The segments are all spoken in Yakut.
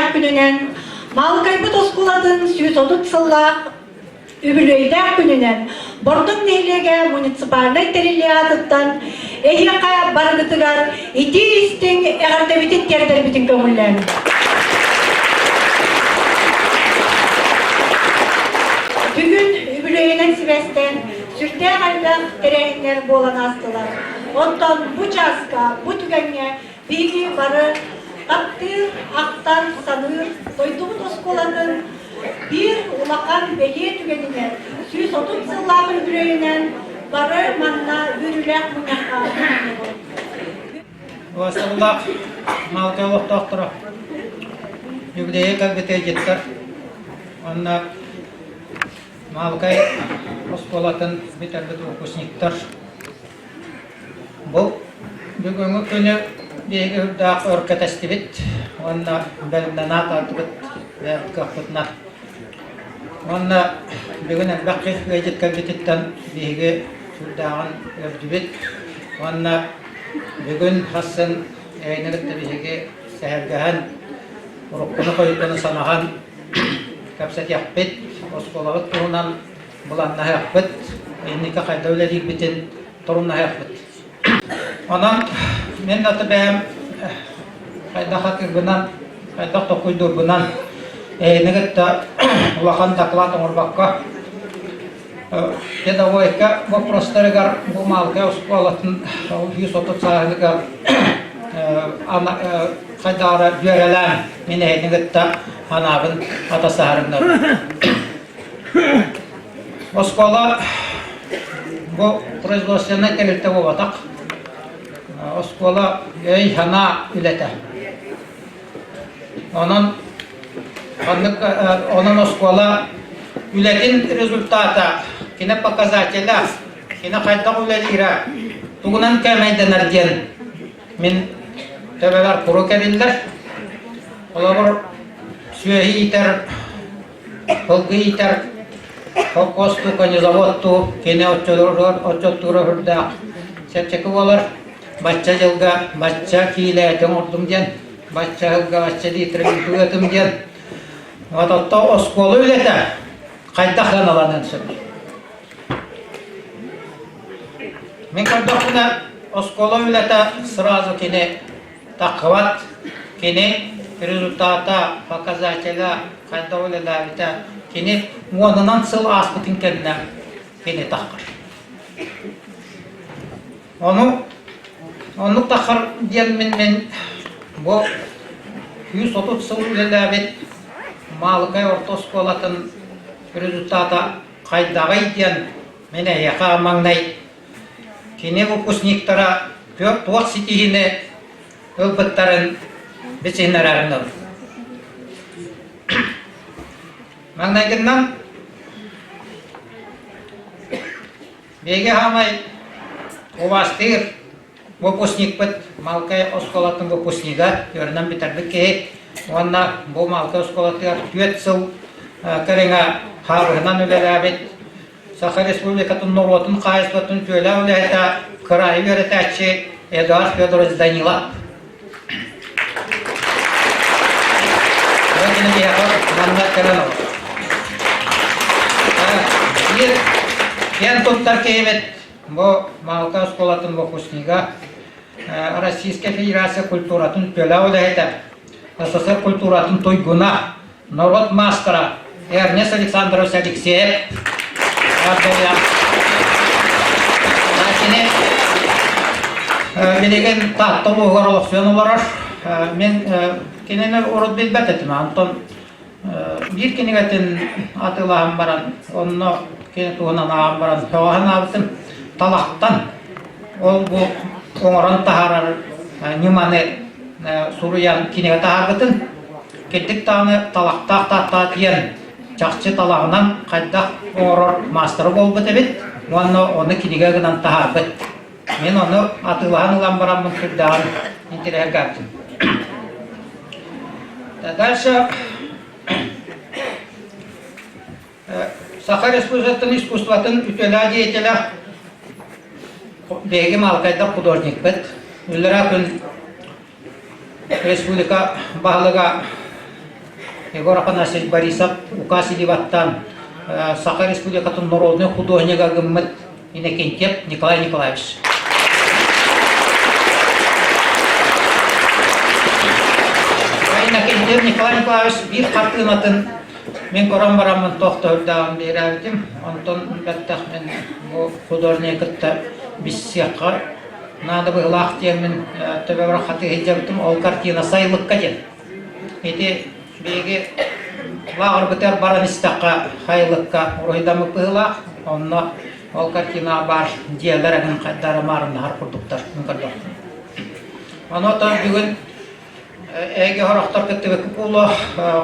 үөрүүлээх күнүнэн Маалыкайбыт оскуолатын 130 сыллаах үбүлүөйдээх күнүнэн Бордоҥ нэһилиэгэ муниципальнай тэриллии аатыттан эһиэхэ барыгытыгар итии-истиҥ эҕэрдэбитин тиэрдэрбитин көҥүллээҥ. Бүгүн үбүлүөйүнэн сибээстээн сүрдээх элбэх тэрээһиннэр буолан аастылар. Оттон бу чааска, бу түгэҥҥэ биһиги бары таптыыр, ахтар, саныыр дойдубут оскуолатын биир улахан бэлиэ түгэнинэн 130 сыллаах үбүлүөйүнэн бары манна үөрүүлээх мунньахха мунньуннубут. Убастабыллаах Маалыкай олохтоохторо, юбилейы кэлбит ыалдьыттар уонна Маалыкай оскуолатын бүтэрбит выпускниктар Бу бүгүҥҥү күнү биһиги үрдээх өр кэтэстибит уонна бэлэмнэнэ тардыбыт кыахпытынан. Уонна бүгүн элбэх киһи ыалдьыт кэлбититтэн биһиги сүрдээҕин үөрдүбүт. Уонна бүгүн хассын эйэни кытта биһиги сэһэргэһэн, уруккуну-хойуккуну санаһан кэпсэтиэхпит, оскуолабыт туһунан былааннаһыахпыт, инники хайда үлэлиирбитин торумнаһыахпыт. Онон мин аты бэйэм хайдах атыырбынан, хайдах толкуйдуурбунан эйэни кытта улахан доклад оҥорбокко педагогика вопростарыгар бу Маалыкай оскуолатын 130 сааһыгар хайдаара дьүөрэлээн мин эһини кытта анаабын атастаһарым Оскуола бу производственнай тэрилтэ буолбатах. Оскуола өй-санаа үлэтэ. Онон оннук онон оскуола үлэтин результата, кини показателя, кини хайдах үлэлиирэ, тугунан кээмэйдэнэр диэн мин төбөбөр куру кэлиллэр. Холобур, сүөһү иитэр Сылгы иитэр холкуостуу, конезаводтуу кини отчуттуура үрдээх чэпчэки буолар. Бачча дьылга бачча киилэ эти оҥордум диэн, бачча сылга бачча литр ыытым диэн. Вот отто оскуола үлэтэ хайдах сыаналаныан сөбүй? Мин көрдөхпүнэ оскуола үлэтэ сразу кини таххыбат. Кини результата, показателя хайдах үлэлээбитэ кини уонунан сыл ааспытын кэннэ кини таххар. Ону оннук таххар диэн мин мин бу 130 сыл үлэлээбит Маалыкай орто оскуолатын результата хайдаҕый диэн мин эһиэхэ маҥнай Кини выпускниктара туох ситиһиини ылбыттарын билсиһиннэрэрин ыл. Маҥнайгыннан биһиги хаамай убаастыыр выпускникпыт Малкай оскуолатын выпускнига үөрэнэн бүтэрбит киһи уонна бу Малкай оскуолатыгар түөрт сыл кэриҥэ хаабыһынан үлэлээбит Саха Республикатын норуотун хаһаайыстыбатын үтүөлээх үлэһитэ, кыраайы үөрэтээччи Эдуард Федорович Данилов. Манна кэлэн олор. Биир киэн туттар киһибит бу Маалка оскуолатын выпускнига, Российскай Федерация культуратын үтүөлээх үлэһитэ, СССР культуратын туйгуна, Норуот маастара Эрнест Александрович Алексеев кини билигин Таатта улууһугар олохсуйан олорор. Мин кинини урут билбэт этим. Онтон биир кинигэтин атыылаһан баран, онно кини туһунан ааҕан баран сөҕөһөн аабытым. Талахтан ол бу оҥорон таһаарар ньыманы суруйан кинигэ таһаарбытын Кирдик даҕаны талахтаах тааттаҕа тиийэн чахчы талаҕынан хайдах оҥорор маастара буолбут эбит уонна ону кинигэ гынан таһаарбыт. Мин ону атыылаһан ылан бараммын сүрдээҕин интэриэһиргээбитим. Дальше Саха Республикатын искусствотын үтүөлээх деятелэ биһиги Маалыкайдар художникпыт. Үллэрээ күн республика баһылыга. Егор Афанасьевич Борисов указ илии Саха Республикатын народнай художнига гыммыт Иннокентьев Николай Николаевич. Иннокентьев Николай Николаевич биир хартыынатын мин көрөн бараммын тохтоһурдааҕын биэрээбитим. Онтон бэттэх мин бу художнигы кытта билсиэххэ наада быһыылаах диэммин төбөбөр хатыы сылдьабытым. Ол картина «Сайылыкка» диэн. Ити биһиги лааҕырбытыгар баран истэххэ сайылыкка уруһуйдаммыт быһыылаах. Онно ол картина баар дьиэлэр эҥин хайдары маарыннаһар курдуктар көрдөхпүн. Ону оттон бүгүн эһиги сорохтор кыттыбыккыт буолуо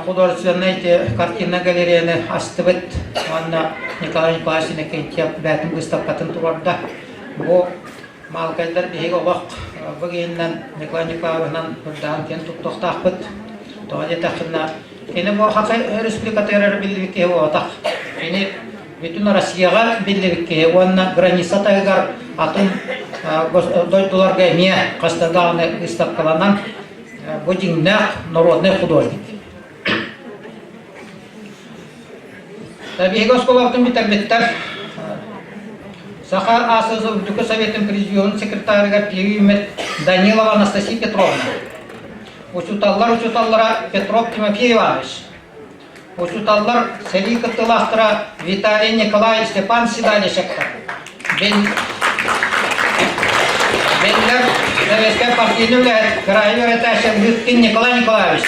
художественнай картина галереяны астыбыт уонна Николай Николаевич Иннокентьев бэйэтин выставкатын туруорда. Бу Маалыкайдар биһиги олох бу киһинэн Николай Николаевиһынан үрдээн киэн туттуохтаахпыт. Тоҕо диэтэххинэ, кини бу Саха Республикатыгар эрэ биллибит киһи буолбатах. Кини бүтүн Россияҕа биллибит киһи уонна граница таһыгар атын дойдуларга эмиэ хаста даҕаны выставкаланан бу дьиҥнээх народный художник. Биһиги оскуолабытын бүтэрбиттэр. Саха АСС Үрдүкү Советын президиумун секретарыгар тиийиммит Данилова Анастасия Петровна. Учууталлар учууталлара Петров Тимофей Иванович. Учууталлар сэрии кыттыылаахтара Виталий Николаевич Степан Седалищевтар. Биллэр Советскай партийнай үлэһит кыраайы үөрэтээччи Лыткин Николай Николаевич.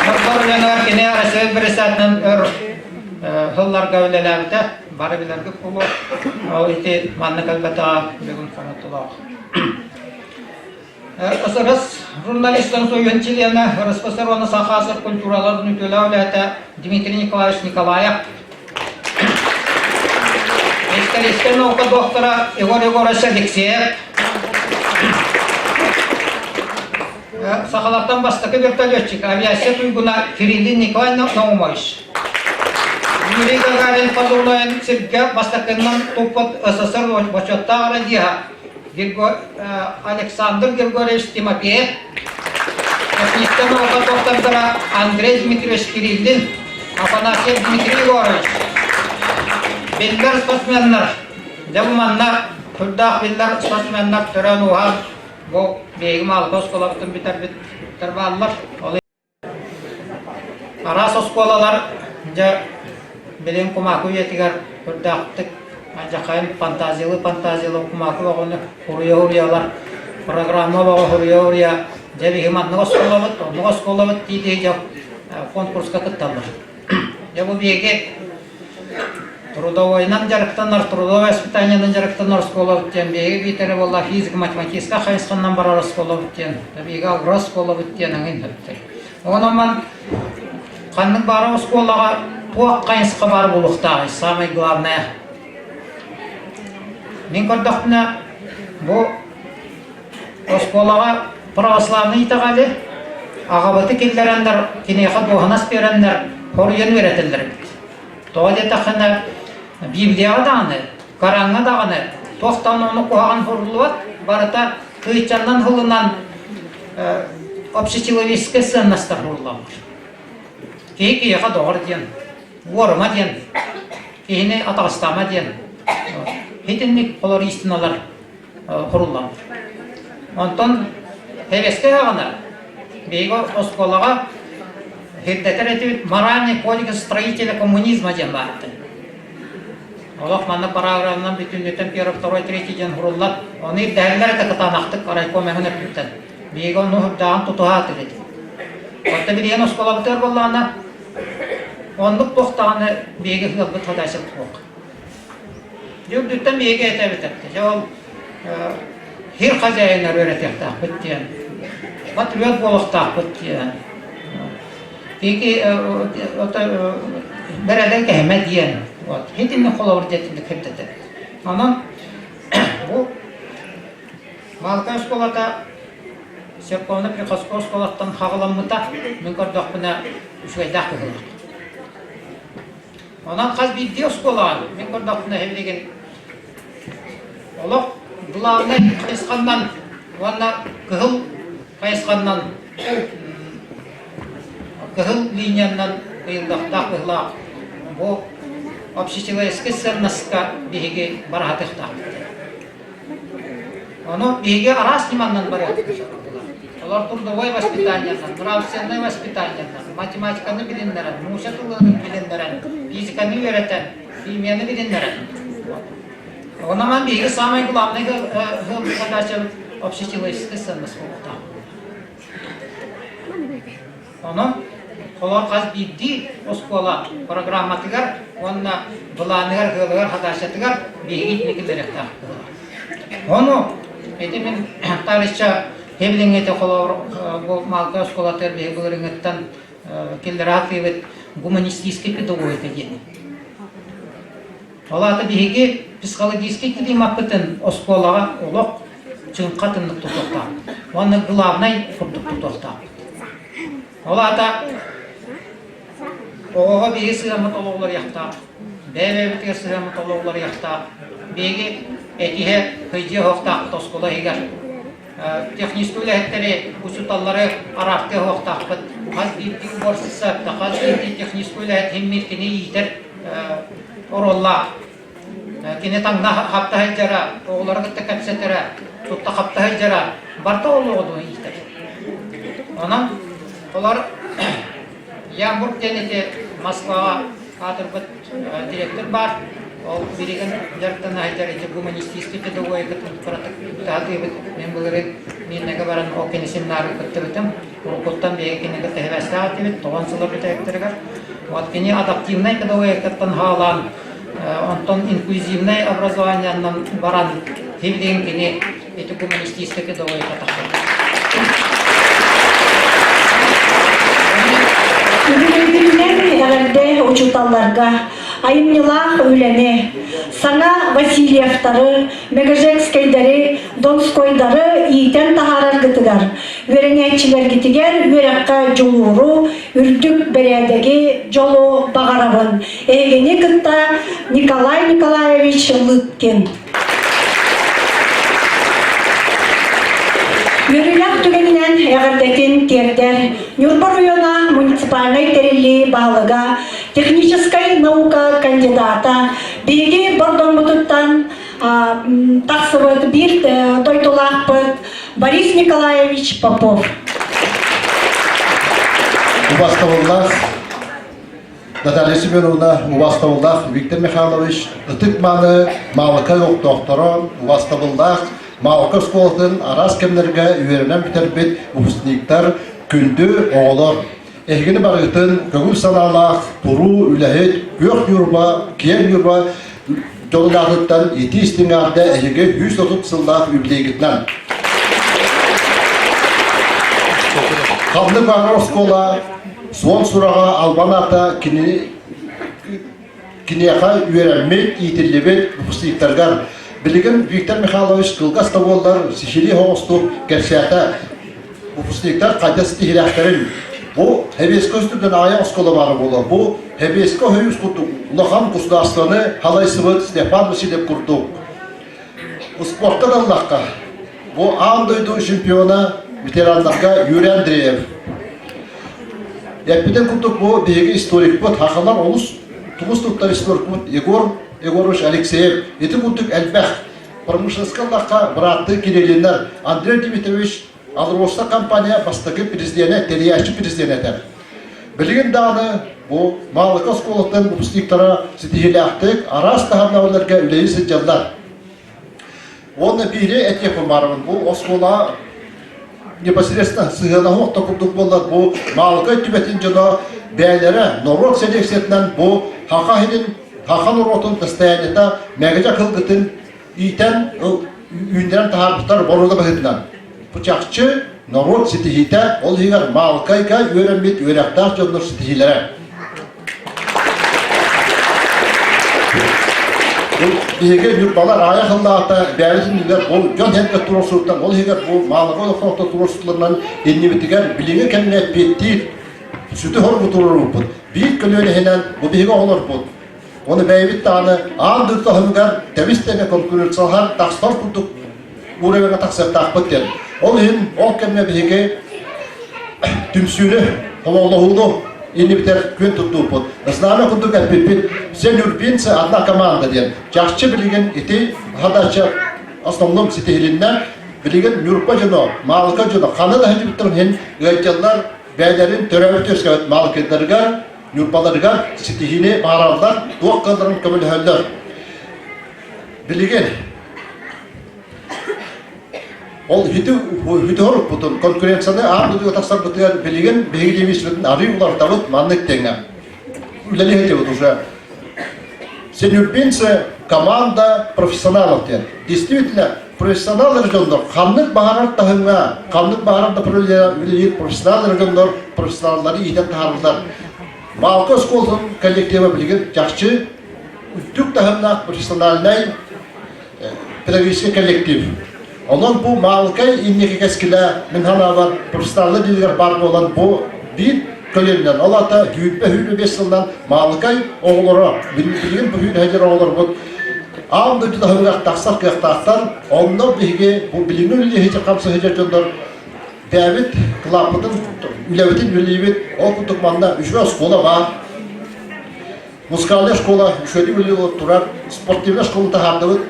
Нордор үлэнигэр кини Россия бэрэсээтинэн өр сылларга үлэлээбитэ. Бары билэргит буолуо. Ол ити манна кэлбэтэҕэ бүгүн хомолтолоох. СРС журналистарын союһун чилиэнэ, РСФСР уонна Саха СССР культураларын үтүөлээх үлэһитэ Дмитрий Николаевич Николаев, историческай наука доктора Егор Егорович Алексеев, сахалартан бастакы вертолетчик, авиация туйгуна Кириллин Николай Наумович, Юрий Гагарин позывнойун сиргэ бастакыннан туппут СССР бочуоттаах радиоһа Александр Григорьевич Тимофеев, техническэй наука доктордара Андрей Дмитриевич Кириллин, Афанасьев Дмитрий Егорович, биллэр спортсменнар, дьэ бу манна сүрдээх биллэр спортсменнар төрөөн-ууһаан бу биһиги Маалыкай оскуолабытын бүтэрбиттэр бааллар. Ол Араас оскуолалар дьэ билигин кумаакы үйэтигэр көрдөөхтүк алдьархайын фантазиялыы фантазиялыы кумаакы бөҕөнү уруйа-уруйалар программа бөҕө уруйа-уруйа дьэ биһиги маннык оскуолабыт, оннук оскуолабыт дии-дии дьэ конкурска кытталлар. Дьэ бу биһиги трудовойунан дьарыктанар, трудовое воспитаниенан дьарыктанар оскуолабыт диэн биһиги биитэрэ буолла физико-математическай хайысханан барар оскуолабыт диэн, биһиги агрооскуолабыт диэн эҥин сөптөр. Онон ман ханнык баара оскуолаҕа туох хайысха баар буолуохтааҕый, самое главное. Мин көрдөхпүнэ, бу оскуолаҕа православнай итэҕэли аҕабыты киллэрэннэр, киниэхэ дуоһунас биэрэннэр хоруйан үөрэтэллэр эбит. Тоҕо диэтэххинэ, Библияҕа даҕаны, Кораҥҥа даҕаны туох даҕаны ону куһаҕан суруллубат, барыта кыычаннан ылынан общечеловеческай сыаннастар суруллаллар. Киһи киһиэхэ доҕор диэн, уорума диэн, киһини атаҕастаама диэн итинник олор истиналар куруллаллар. Онтон сэбиэскэй аҕана биһиги оскуолаҕа ирдэтэр этибит моральный кодекс строителя коммунизма диэн баар этэ. Олох манна параграфынан бүтүннүтэн первый, второй, третий диэн суруллар. Ону ирдэһэллэр этэ кытаанахтык райком эҥин өттүттэн. Биһиги ону үрдээҕин тутуһаатык этибит. Оттон билигин оскуолабытыгар буоллаҕына оннук туох даҕаны биһиги ыалбыт задача суох. Дьэ үрдүттэн биһиги этэбит этэ. Дьэ ол хир хозяиннар үөрэтиэхтээхпит диэн, патриот буолуохтаахпыт диэн, биһиги бэрээдэк кэһэмэ диэн, вот итинник холобур диэтинник кэпсэтэр. Онон бу Маалыкай оскуолата церковно-приходской оскуолаттан хаҕыламмыта, мин көрдөхпүнэ, үчүгэйдээх быһыылаах. Онон хас биирдии оскуолаҕа мин көрдөхпүнэ билигин олох главнай хайысханнан уонна кыһыл хайысханнан. кыһыл линиянан ыйыллыахтаах быһыылаах бу общечеловеческай сыаннаска биһиги бараһатыахтаахпыт. Ону биһиги араас ньыманнан барыахпыт. Олор трудовой воспитаниенан, нравственнай воспитаниенан, математиканы билиннэрэн, муся тылын билиннэрэн, физиканы үөрэтэн, химияны билиннэрэн. Онон биһиги самый главный задача общечеловеческий сыаннас буолуохтаах. Онон холор хас биирдии оскуола программатыгар уонна былааныгар, ыалыгар, задачатыгар биһиги итини киллэриэхтээхпит. Ону ити мин таарычча Хевлиҥҥэ холобур бу Малка оскуолатыгар биһиги былырыыҥҥыттан киллэрэ сатыыбыт гуманистическай педагогика диэн. Ол аата биһиги психологическай климаппытын оскуолаҕа олох чыҥха тыннык тутуохтаахпыт. Уонна главнай курдук тутуохтаахпыт. Ол аата оҕоҕо биһиги сыһыаммыт олох уларыйыахтаах, бэйэ-бэйэбитигэр сыһыаммыт олох уларыйыахтаах. Биһиги этиһэ сылдьыа суохтаахпыт оскуола иһигэр. Техническэй үлэһиттэри, учууталлары араартыа суохтаахпыт. Хас биирдии уборщица, хас биирдии техническэй үлэһит иһин кини иитэр оруоллаах. Кини таҥна хапта сылдьара, оҕолору кытта кэпсэтэрэ, тутта хапта сылдьара барыта олоҕу иитэр. Онон олор Ямбург диэн ити Москваҕа аатырбыт директор баар. Ол билигин дьарыктана сылдьар ити гуманистическай педагогикатын кыратык таһатыыбыт. Мин былырыын Миннэгэ баран ол кини семинарын кыттыбытым. Уруккуттан биһиги кинигэ кытта сибээстээх этибит, тоҕон сылар бүтэһиктэригэр. Вот кини адаптивнай педагогикаттан хаалаан, онтон инклюзивнай образованиенан баран, билигин кини ити гуманистическай педагогика тахсар. Үбүлүөйгүнэн эҕэрдэ учууталларга айымньылаах үлэни, саҥа Васильевтары, Мегежекскэйдэри, Донскойдары иитэн таһаараргытыгар, үөрэнээччилэргитигэр үөрэххэ дьулууру, үрдүк бэрээдэги, дьолу баҕарабын. Эһигини кытта Николай Николаевич Лыткин. Үөрүүлээх түгэнинэн эҕэрдэтин тиэрдэр Ньурба оройуона муниципальнай тэриллии баһылыга, техническай наука кандидата, биһиги Бордоҥмутуттан тахсыбыт биир дойдулаахпыт Борис Николаевич Попов. Убастабыллаах Наталья Семеновна, убастабыллаах Виктор Михайлович, ытык-мааны Маалыкай олохтоохторо, убастабыллаах Маалыка оскуолатын араас кэмнэргэ үөрэнэн бүтэрбит выпускниктар, күндү оҕолор! Эһигини барыгытын көҥүл санаалаах, туруу үлэһит, күөх Ньурба, киэҥ Ньурба дьонун аатыттан итии истиҥ эҕэрдэ эһиги 130 сыллаах юбилейгытынан! Ханнык баҕарар оскуола суон сураҕа албан аата кинини киниэхэ үөрэммит, иитиллибит выпускниктаргар билигин Виктор Михайлович кылгас да буоллар сиһилии соҕустук кэпсээтэ. Выпускниктар хайдах ситиһилээхтэрин бу Хэбиэскэ өстүрдэн аҕыйах оскуола баара буолуо. Бу Хэбиэскэ Союз курдук улахан государствоны халайсыбыт Степан Васильев курдук спортка да ыллахха бу аан дойду чемпиона ветераннарга Юрий Андреев Эппитин курдук бу биһиги историкпыт, хахалар олус тумус туттар историкпыт Егор Егорович Алексеев ити курдук элбэх промышленностька ыллахха бырааттыы Кириллиннэр Андрей Дмитриевич Алроса компания бастакы президенэ, тэрийээччи президенэ этэ. Билигин даҕаны бу Маалыка оскуолатын выпускниктара ситиһиилээхтик араас таһымнаах үлэлии сылдьаллар. Уонна биири этиэхпин баарыбын, бу оскуола непосредственно сыһыанаһы охто курдук буоллар, бу Маалыкай түбэтин дьоно бэйэлэрэ норуот селекциятынан бу хаха иһин, хаха норуотун достояниета мэгэдьэ кылгытын иитэн үүннэрэн таһаарбыттар боруода быһыытынан. Бу чахчы норуот ситиһиитэ, ол иһигэр Маалыкайга үөрэммит үөрэхтээх дьоннор ситиһиилэрэ. Биһиги Ньурбалар аайа хыллаата бэйэбит иннигэр бу дьон сэргэ туруорсууттан, ол иһигэр бу Маалыга олохтоохтор туруорсууларынан иннибитигэр билиҥҥи кэмҥэ эппиэттиир сүтү хоругу туруорбуппут. Биир көлүөнэ иһинэн бу биһиги оҕолорбут. Оны бэйэбит даҕаны аан дойду таһымыгар тэбис-тэҥэ конкуренциялаһар тахсар курдук уровеҥҥа тахсыахтаахпыт диэн. Ол иһин ол кэмҥэ биһиги түмсүүнү. Тобоҕолоһууну иннибитэр күн туттууппут. Знамя курдук эппиппит, все нюрбинцы одна команда диэн. Чахчы билигин ити задача основном ситиһилиннэ. Билигин Ньурба дьоно, Маалыка дьоно ханна да сылдьыбыттарын иһин ыалдьаллар бэйэлэрин төрөөбүт үөскээбит Маалыкайдарыгар, Ньурбаларыгар ситиһиини баҕараллар, туох кыалларын көмөлөһөллөр. Билигин Ол үтү конкуренцияны аан дойдуга тахсарбытыгар билигин биһиги девизпитин арыы уларытабыт маннык тэҥҥэ үлэлиһитибит уже. Сенюрбинцы команда профессионалов диэн. Действительно, профессионал дьоннор ханнык баҕарар таһымҥа, ханнык баҕарар да үлэлиир профессионал дьоннор профессионаллары иитэн таһаарбытар. Маалка оскуолатын коллектива билигин чахчы үрдүк таһымнаах профессиональнай педагогический коллектив. Онон бу Маалыкай инники кэскилэ мин санаабар профессиональнай диилигэр баар буолан бу биир көлүөннэн, ол аата 25 сылынан Маалыкай оҕолоро, билигин бу сүүрэ оҕолорбут аан дойду таһымыгар тахсар кыахтаахтар. Онно биһиги бу билиҥҥи үлэлиһи хамсаһыдьар дьоннор бэйэбит кылааппытын, үлэбитин үлэлиибит. Ол курдук манна үчүгэй оскуола баар. Музыкальная школа үчүгэйдик үлэлии турар, спортивная школа таһаардыбыт.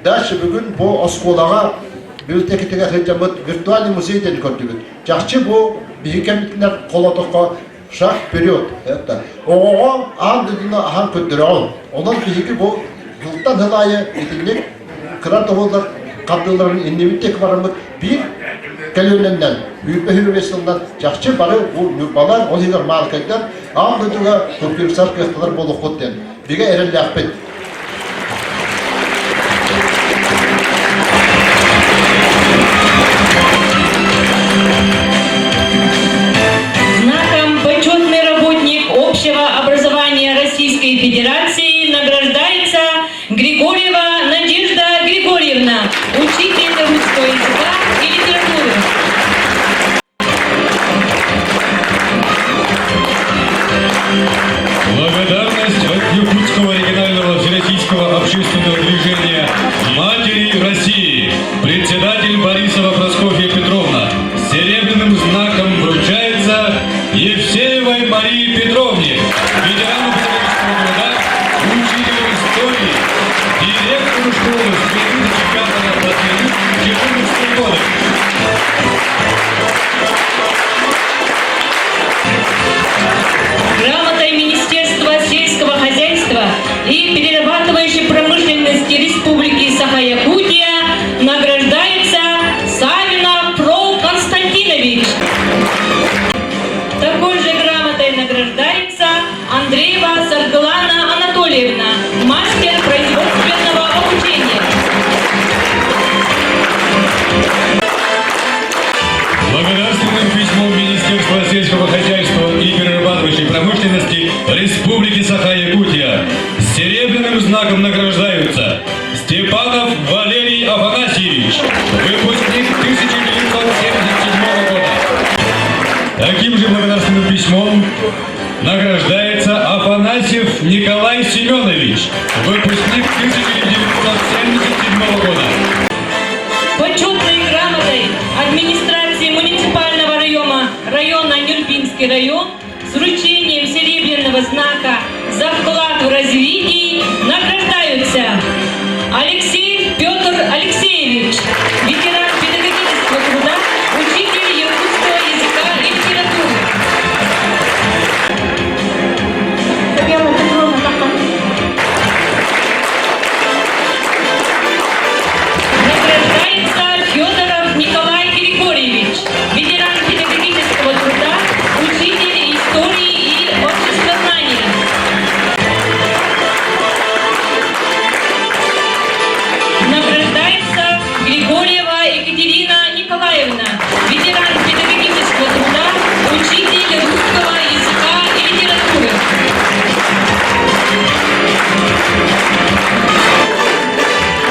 Дальше бүгүн бу оскуолаҕа библиотекатыгар сылдьаммыт виртуальный музей диэн көрдүбүт. Чахчы бу биһиги кэммитинэн холотоххо шаг вперед. Это оҕоҕо аан дойдуну аһан көрдөрөҕүн. Онон биһиги бу сылтан сыл аайы итинник кыра тоһуулар хардыыларын иннибит диэки бараммыт биир көлүөнэннэн 25 сылынан чахчы бары бу ньурбалар, ол иһигэр маалыкайдар аан дойдуга конкурсар кыахталар буолуоххут диэн бигэ эрэллээхпит. Знаком «Почетный работник общего образования Российской Федерации» награждается Григорьева Надежда Григорьевна, учитель русского языка и литературы. Благодарность от Якутского регионального всероссийского общественного движения «Матери России» председатель Борисова Прасковья Петровна с серебряным знаком вручается Евсеевой Марии Петровне, ветерану педагогического труда, учителю истории, директору школы с 2005 по 2014 годы. Грамотой Министерства сельского хозяйства и перерабатывающей промышленности Республики Саха-Якутия награждается Савина Прол Константинович. Такой же грамотой награждается Андреева Саргылана Анатольевна, мастер производственного обучения. Благодарственным письмом Министерства сельского хозяйства и перерабатывающей промышленности Республики Саха-Якутия с серебряным знаком награждаются Степанов Валерий Афанасьевич, выпускник 1977 года. Таким же благодарственным письмом награждается Афанасьев Николай Семенович, выпускник 1977 года. Почетной грамотой администрации муниципального района, района Нюрбинский район с вручением серебряного знака за вклад в развитие награждаются Алексеев Петр Алексеевич, ветеран педагогического труда, учитель якутского языка и литературы. Татьяна Петровна Тахтан. Награждается Федоров Николай Григорьевич, ветеран педагогического труда, учитель истории и обществознания. Награждается Григорьева Екатерина Николаевна, ветеран педагогического труда, учитель русского языка и литературы.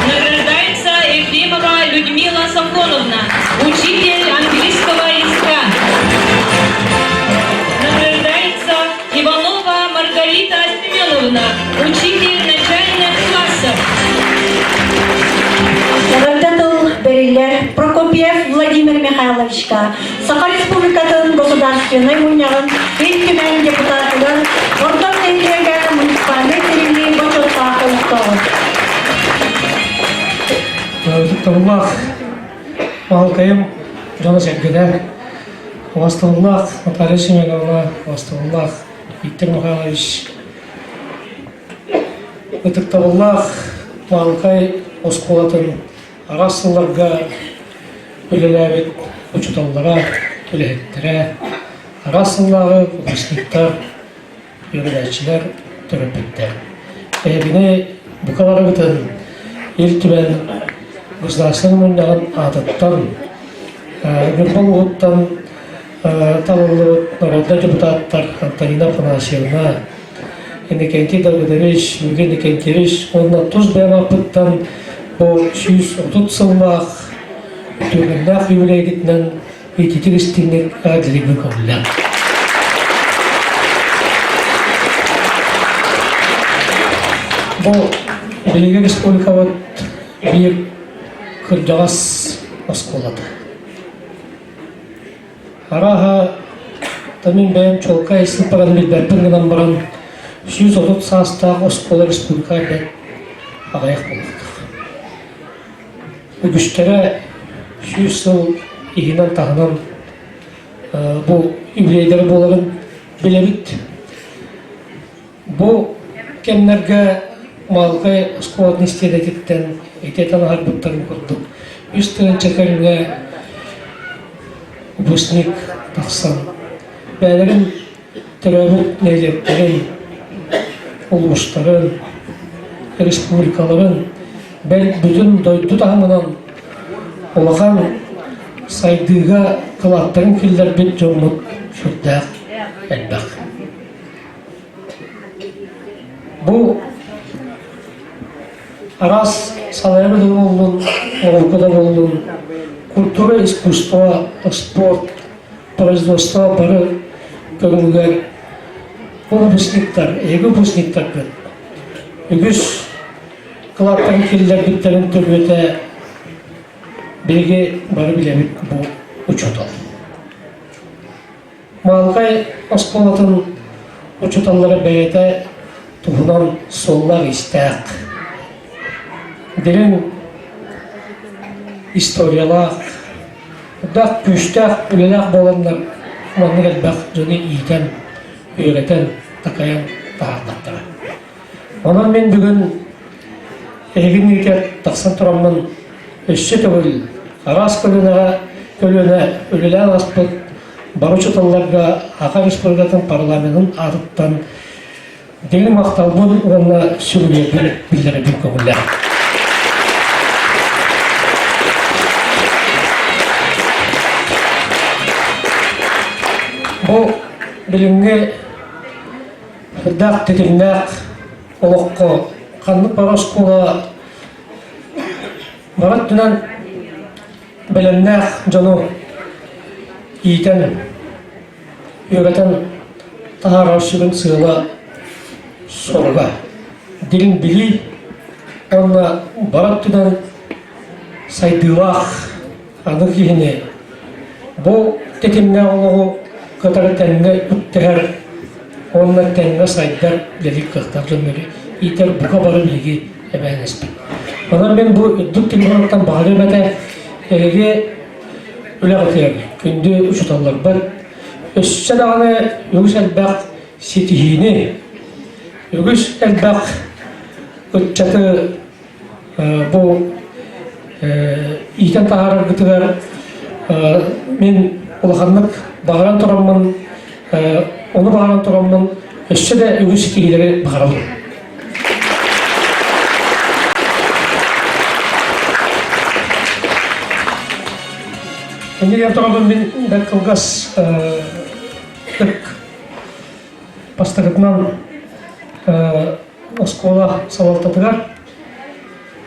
Награждается Ефремова Людмила Сафроновна, учитель английского языка. Награждается Иванова Маргарита Семеновна, учитель начальных классов. Эҕэрдэ тыл бэриллэр Прокопьев Владимир Михайловичка Саха Республикатын Государственнай мунньаҕын. Ил Түмэн депутатыгар Ордор нэһилиэгэ муниципальнай тэриллии бочуоттаах олохтооҕо. Ытыктабыллаах Маалыкайым дьоно-сэргэтэ, убастабыллаах Наталья Семеновна, убастабыллаах Виктор Михайлович, ытыктабыллаах Маалыкай оскуолатын араас сылларга үлэлээбит учууталлара, үлэһиттэрэ, араас сыллааҕы выпускниктар, үөрэнээччилэр, төрөппүттэр. Эһигини бука барыгытын Ил Түмэн Государственнай мунньаҕын аатыттан Ньурба улууһуттан талыллыбыт народнай депутаттар Антонина Афанасьевна, Иннокентий Давыдович, Евгений Иннокентьевич уонна тус бэйэм ааппыттан бу 130 сыллаах үтүөкэннээх юбилейгитинэн ититик истиҥник эҕэрдэлиирбин көҥүллээн. Бу биһиги республикабыт биир кырдьаҕас оскуолата. Арааһа, мин бэйэм чуолкай сыыппараны билбэппин гынан баран, 130 саастаах оскуола республика бэрт аҕыйах буолуохтаах. Үгүстэрэ 100 сыл иһинэн-таһынан бу юбилейдары буоларын билэбит. Бу кэмнэргэ Малгай оскуолатын истиэнэтиттэн итиэтэн аһарбыттарын курдук үс тыһыынча кэриҥэ выпускник тахсан бэйэлэрин төрөөбүт нэһилиэктэрин, улуустарын, республикаларын, бэл бүтүн дойду таһымынан улахан сайдыыга кылааттарын киллэрбит дьоммут сүрдээх элбэх. Бу араас салайар да буоллун, оҕолорго да буоллун, культура, искусство, спорт, производство бары көрүҥүгэр бу выпускниктар, эһиги выпускниктаргыт үгүс кылааттарын киллэрбиттэрин төрүөтэ биһиги бары билэбит бу учуутал. Маалыкай оскуолатын учууталлара бэйэтэ туһунан суоллаах-иистээх, дириҥ историялаах, элбэх күүстээх үлэлээх буоланнар маннык элбэх дьону иитэн, үөрэтэн, такайан таһаардахтара. Онон мин бүгүн эһигин иитэр тахсан тураммын өссө төгүл араас көлүөнэҕэ көлүөнэ үлэлээн ааспыт бары учууталларга Саха Республикатын парламенын аатыттан дириҥ махталбын уонна сүгүрүйэрбин биллэрэрбин көҥүллээх. Бу билиҥҥи Сүрдээх тэтимнээх олоххо ханнык бары оскуола бары өттүнэн бэлэмнээх дьону иитэн, үөрэтэн таһаарар сүрүн сыала соруга дириҥ билии уонна бары өттүнэн сайдыылаах аныгы киһини бу тэтимнээх олоҕу кытары тэҥҥэ үктэһэр уонна тэҥҥэ сайдар үлэлиир кыахтаах дьоннору иитэр бука бары биһиги эбээһинэспит. Онон мин бу үрдүк трибунаттан баҕарыам этэ эһиги үлэҕитигэр күндү учууталларбар өссө даҕаны үгүс элбэх ситиһиини, үгүс элбэх ыччаты бу иитэн таһаараргытыгар мин улаханнык баҕаран тураммын ону баҕаран тураммын өссө да үгүс ситиһиилэри баҕарабын. Иннигэр турабын мин бэрт кылгас ытык бастакытынан оскуола салалтатыгар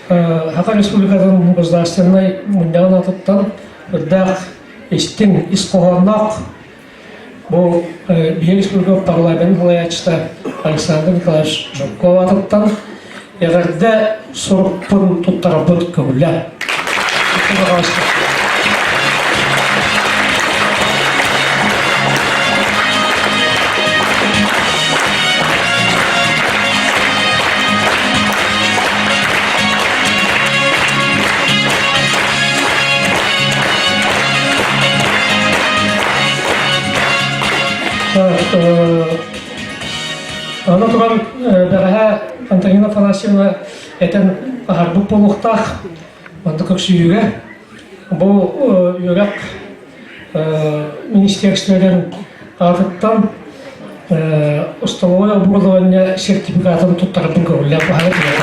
Саха Республикатын Государственнай мунньаҕын аатыттан үрдээх истиҥ ис хоһоонноох бу биһиги республика парламенын салайааччыта Александр Николаевич Жирков аатыттан эҕэрдэ сурукпун туттарарбыт көҥүллээх. Аны туран бэҕэһээ Антонина Афанасьевна этэн аһарбыт буолуохтаах. Манна көрсүһүүгэ бу үөрэх министерстволарын аатыттан столовое оборудование сертификатын туттарбын көҥүллээх баһаҕа тиийэн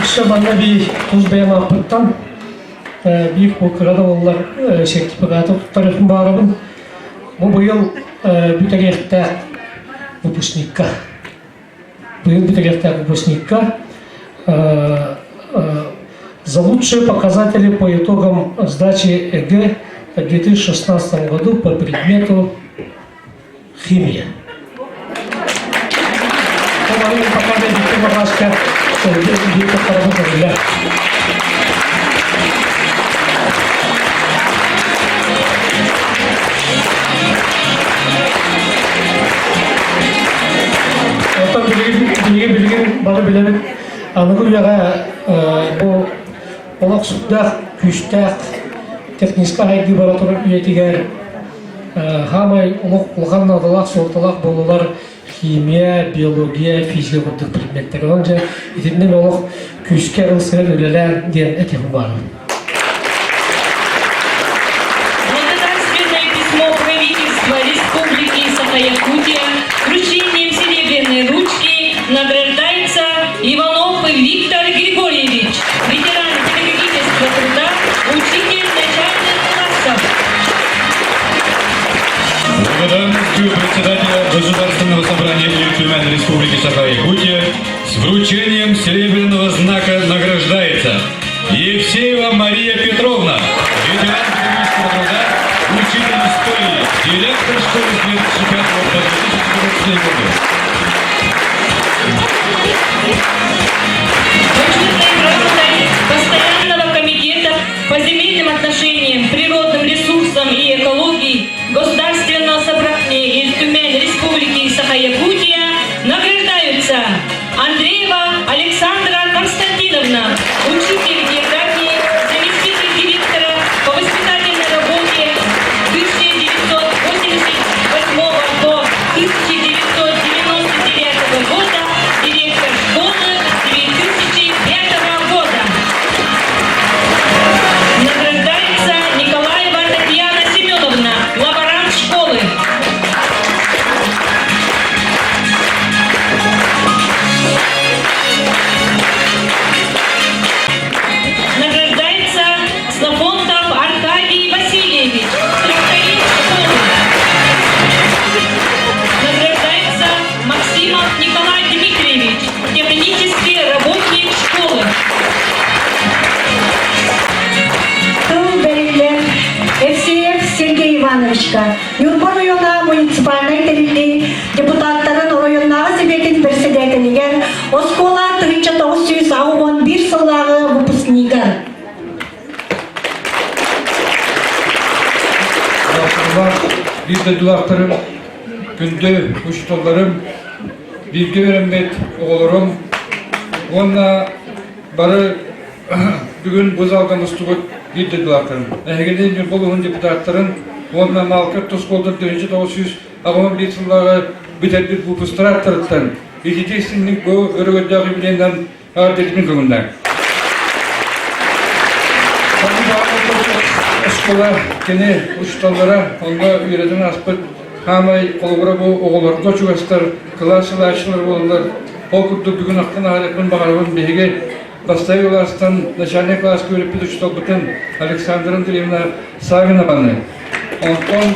Өссө манна биир тус бэйэм ааппыттан биир кыра да буоллар сертификаты туттарыахпын баҕарабын. Бу быйыл бүтэриэхтээх выпускникка быйыл бүтэриэхтээх выпускникка за лучшие показатели по итогам сдачи ЕГЭ в 2016 году по предмету химия. Оттон билигин билигин бары билэбит аныгы үйэҕэ бу олох сүрдээх күүстээх техническэй сайдыы бара турар үйэтигэр хаамай олох улахан наадалаах суолталаах буоллулар химия, биология, физика курдук предметтэр. Онон дьэ итинник олох күүскэ ылсыһан үлэлээн диэн этиһим баарбын. Благодарственное письмо правительства Республики Саха-Якутия вручением серебряной ручки награждается Иванов Виктор Григорьевич, ветеран педагогического труда, учитель начальных классов. Благодарностью председателя Государственного собрания Ил Республики Саха-Якутия с вручением серебряного знака награждается Евсеева Мария Петровна, ветеран педагогического труда, учитель истории, директор школы с 2005 по 2014 годы. Почетной грамотой Постоянного комитета по земельным отношениям, природным ресурсам и экологии Государственного собрания Ил Түмэн Республики Саха-Якутия награждаются Андреева Александра Константиновна, учитель географии, заместитель директора по воспитательной работе 1988 до 1999 года, директор школы 2005 года. Награждается Николаева Татьяна Семеновна, лаборант школы. Награждается Ксенофонтов Аркадий Васильевич, тракторист школы. Награждается Максимов Николай Дмитриевич, технический работник школы. Тыл бэриллэр Евсеев Сергей Ивановичка Ньурба оройуона муниципальнай тэриллии депутаттарын оройуоннааҕы сэбиэтин председателигэр оскуола 1981 сыллааҕы выпускнигар Биир дойдулаахтарым, күндү учууталларым, бииргэ үөрэммит оҕолорум уонна бары бүгүн бу залга мустубут биир дойдулаахтарым. Эһигини Ньурба улууһун депутаттарын уонна Маалка оскуолатын 1981 сыллааҕы бүтэрбит выпустар ааттарыттан итити истинник бу өрөгөйдөөх юбилейынан эҕэрдэлиибин көҥүллээҥ. Оскуола кини учууталлара онно үөрэтэн ааспыт хаамай холобура бу оҕолорго чугастар кылаас салааччылар буолаллар. Ол курдук бүгүн ахтан ааһарыахпын баҕарабын биһиги бастакы кылаастан начальнай кылааска үөрэппит учууталбытын Александра Андреевна Савинованы. Онтон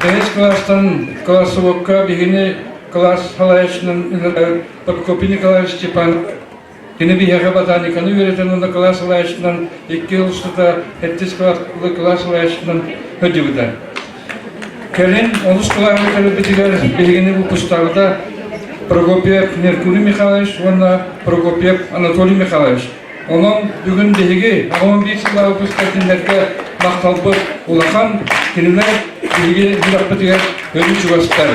бэһис кылаастан классовокка биһигини кылаас салайааччынан Прокопий Николаевич Степанов Кини биһиэхэ ботаниканы үөрэтэн уонна кылаас салайааччынан икки сыл устата сэттис кылаас салайааччынан сылдьыбыта. Кэлин онус кылааһы кэлэрбитигэр биһигини выпустаабыта Прокопьев Меркурий Михайлович уонна Прокопьев Анатолий Михайлович. Онон бүгүн биһиги 11 сыллаах выпускар кинилэргэ махталбыт улахан, кинилэр биһиги сүрэхпитигэр өрүү чугастар.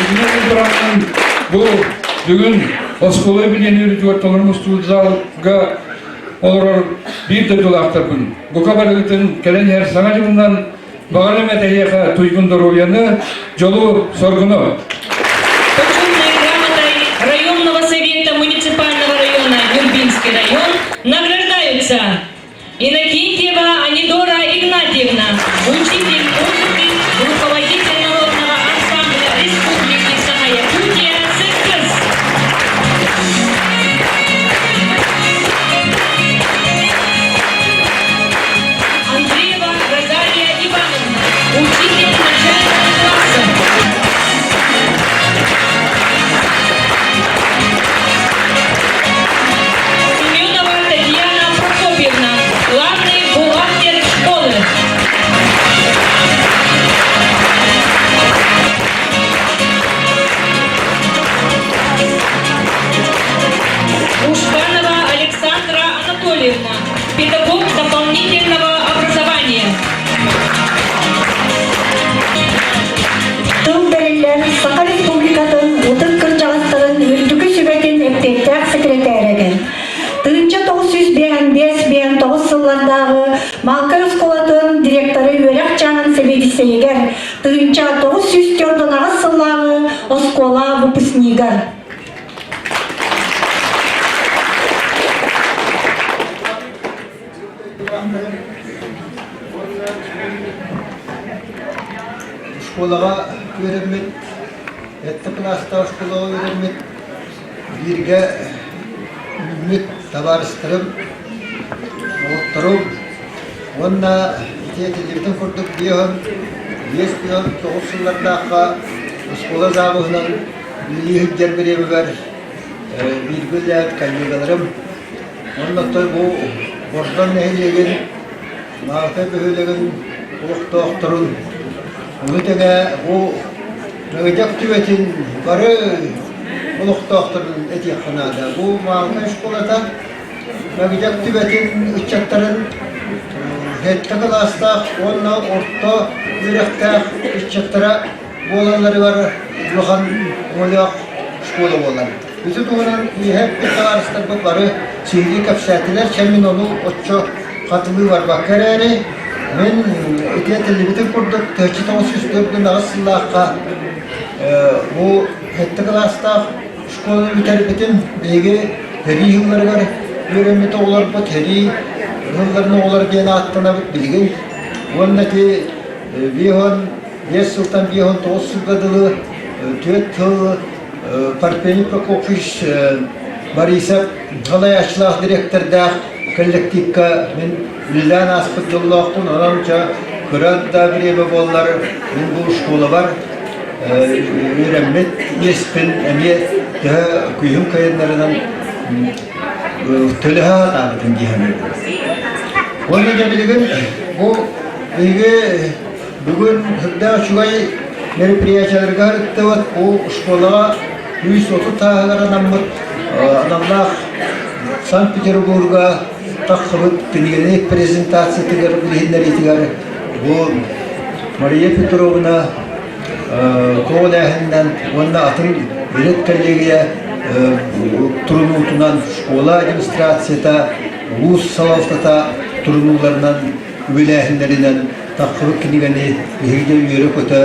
Итинэн тураммын бу бүгүн Оскуола билиэн үөрүүтүгэр толору мустубут залга олорор биир дойдулаахтарбын бука барыгытын кэлэн иһэр саҥа дьылынан баҕарым этэһиэхэ туйгун доруобуйаны, дьолу, соргуну! Почетной грамотой районного совета муниципального района Нюрбинский район награждаются Иннокентьева Анидора Игнатьевна, учитель музыки, руководитель народного ансамбля Республики Саха-Якутия «Сыккыс». Андреева Розалия Ивановна, учитель начального класса. Семенова Татьяна Прокопьевна, главный бухгалтер школы. Ушканова Александра Анатольевна, педагог дополнительного образования. Тыл бэриллэр Саха Республикатын ытык кырдьаҕастарын үрдүкү сүбэтин эппиэттээх секретарыгар 1955 сыллардааҕы Малкай оскуолатын директоры үөрэх чааһын сэбиэдиссэйигэр 1948 сыллааҕы оскуола выпускнигар. Школаҕа үөрэммит, сэттэ кылаастаах школаҕа үөрэммит, бииргэ үүммүт табаарыстарым, доҕотторум уонна ити этиллибитин курдук 59 сыллардаахха оскуола завуһунан үлэлии сылдьар бириэмэбэр бииргэ үлэлээбит коллегаларым Уонна оттон бу Бордоҥ нэһилиэгин Маалыкай бөһүөлэгин олохтоохторун, ону тэҥэ бу Мэгэдьэк түбэтин бары олохтоохторун этиэххэ наада. Бу Маалыкай школата Мэгэдьэк түбэтин ыччаттарын сэттэ кылаастаах уонна орто үөрэхтээх ыччаттара буолалларыгар улахан өҥөлөөх школа буолар. Ити туһунан үөһэ эппит табаарыстарбыт бары сиһилии кэпсээтилэр, чэ мин ону оччо хатылыы барбакка эрээри, мин ити этиллибитин курдук 1948 сыллаахха бу сэттэ кылаастаах школаны бүтэрбитим. Биһиги сэрии сылларыгар үөрэммит оҕолорбут сэрии сылларын оҕолоро диэн ааттанабыт билигин. Уонна ити 55 сылтан 59 сылга дылы түөрт сыл Парфений Прокопьевич Борисов салайааччылаах дириэктэрдээх коллективка мин үлэлээн ааспыт дьоллоохпун, онон дьэ кыра да бириэмэ буоллар мин бу школабар үөрэммит иэспин эмиэ төһө күүһүм кыайыннарынан төлөһө сатаабытым дии саныыбын. Уонна дьэ билигин бу биһиги Бүгүн сүрдээх үчүгэй мероприятиеларга ыттыбыт. Бу школаҕа 130 сааһыгар анаммыт аналлаах Санкт-Петербурга тахсыбыт кинигэни презентациятыгар билиһиннэриитигэр бу Мария Петровна көҕүлээһининэн уонна атын билет коллегия турунуутунан школа администрацията, улуус салалтата турунууларынан үбүлээһиннэринэн таххыбыт кинигэни биһиги да үөрэ-көтө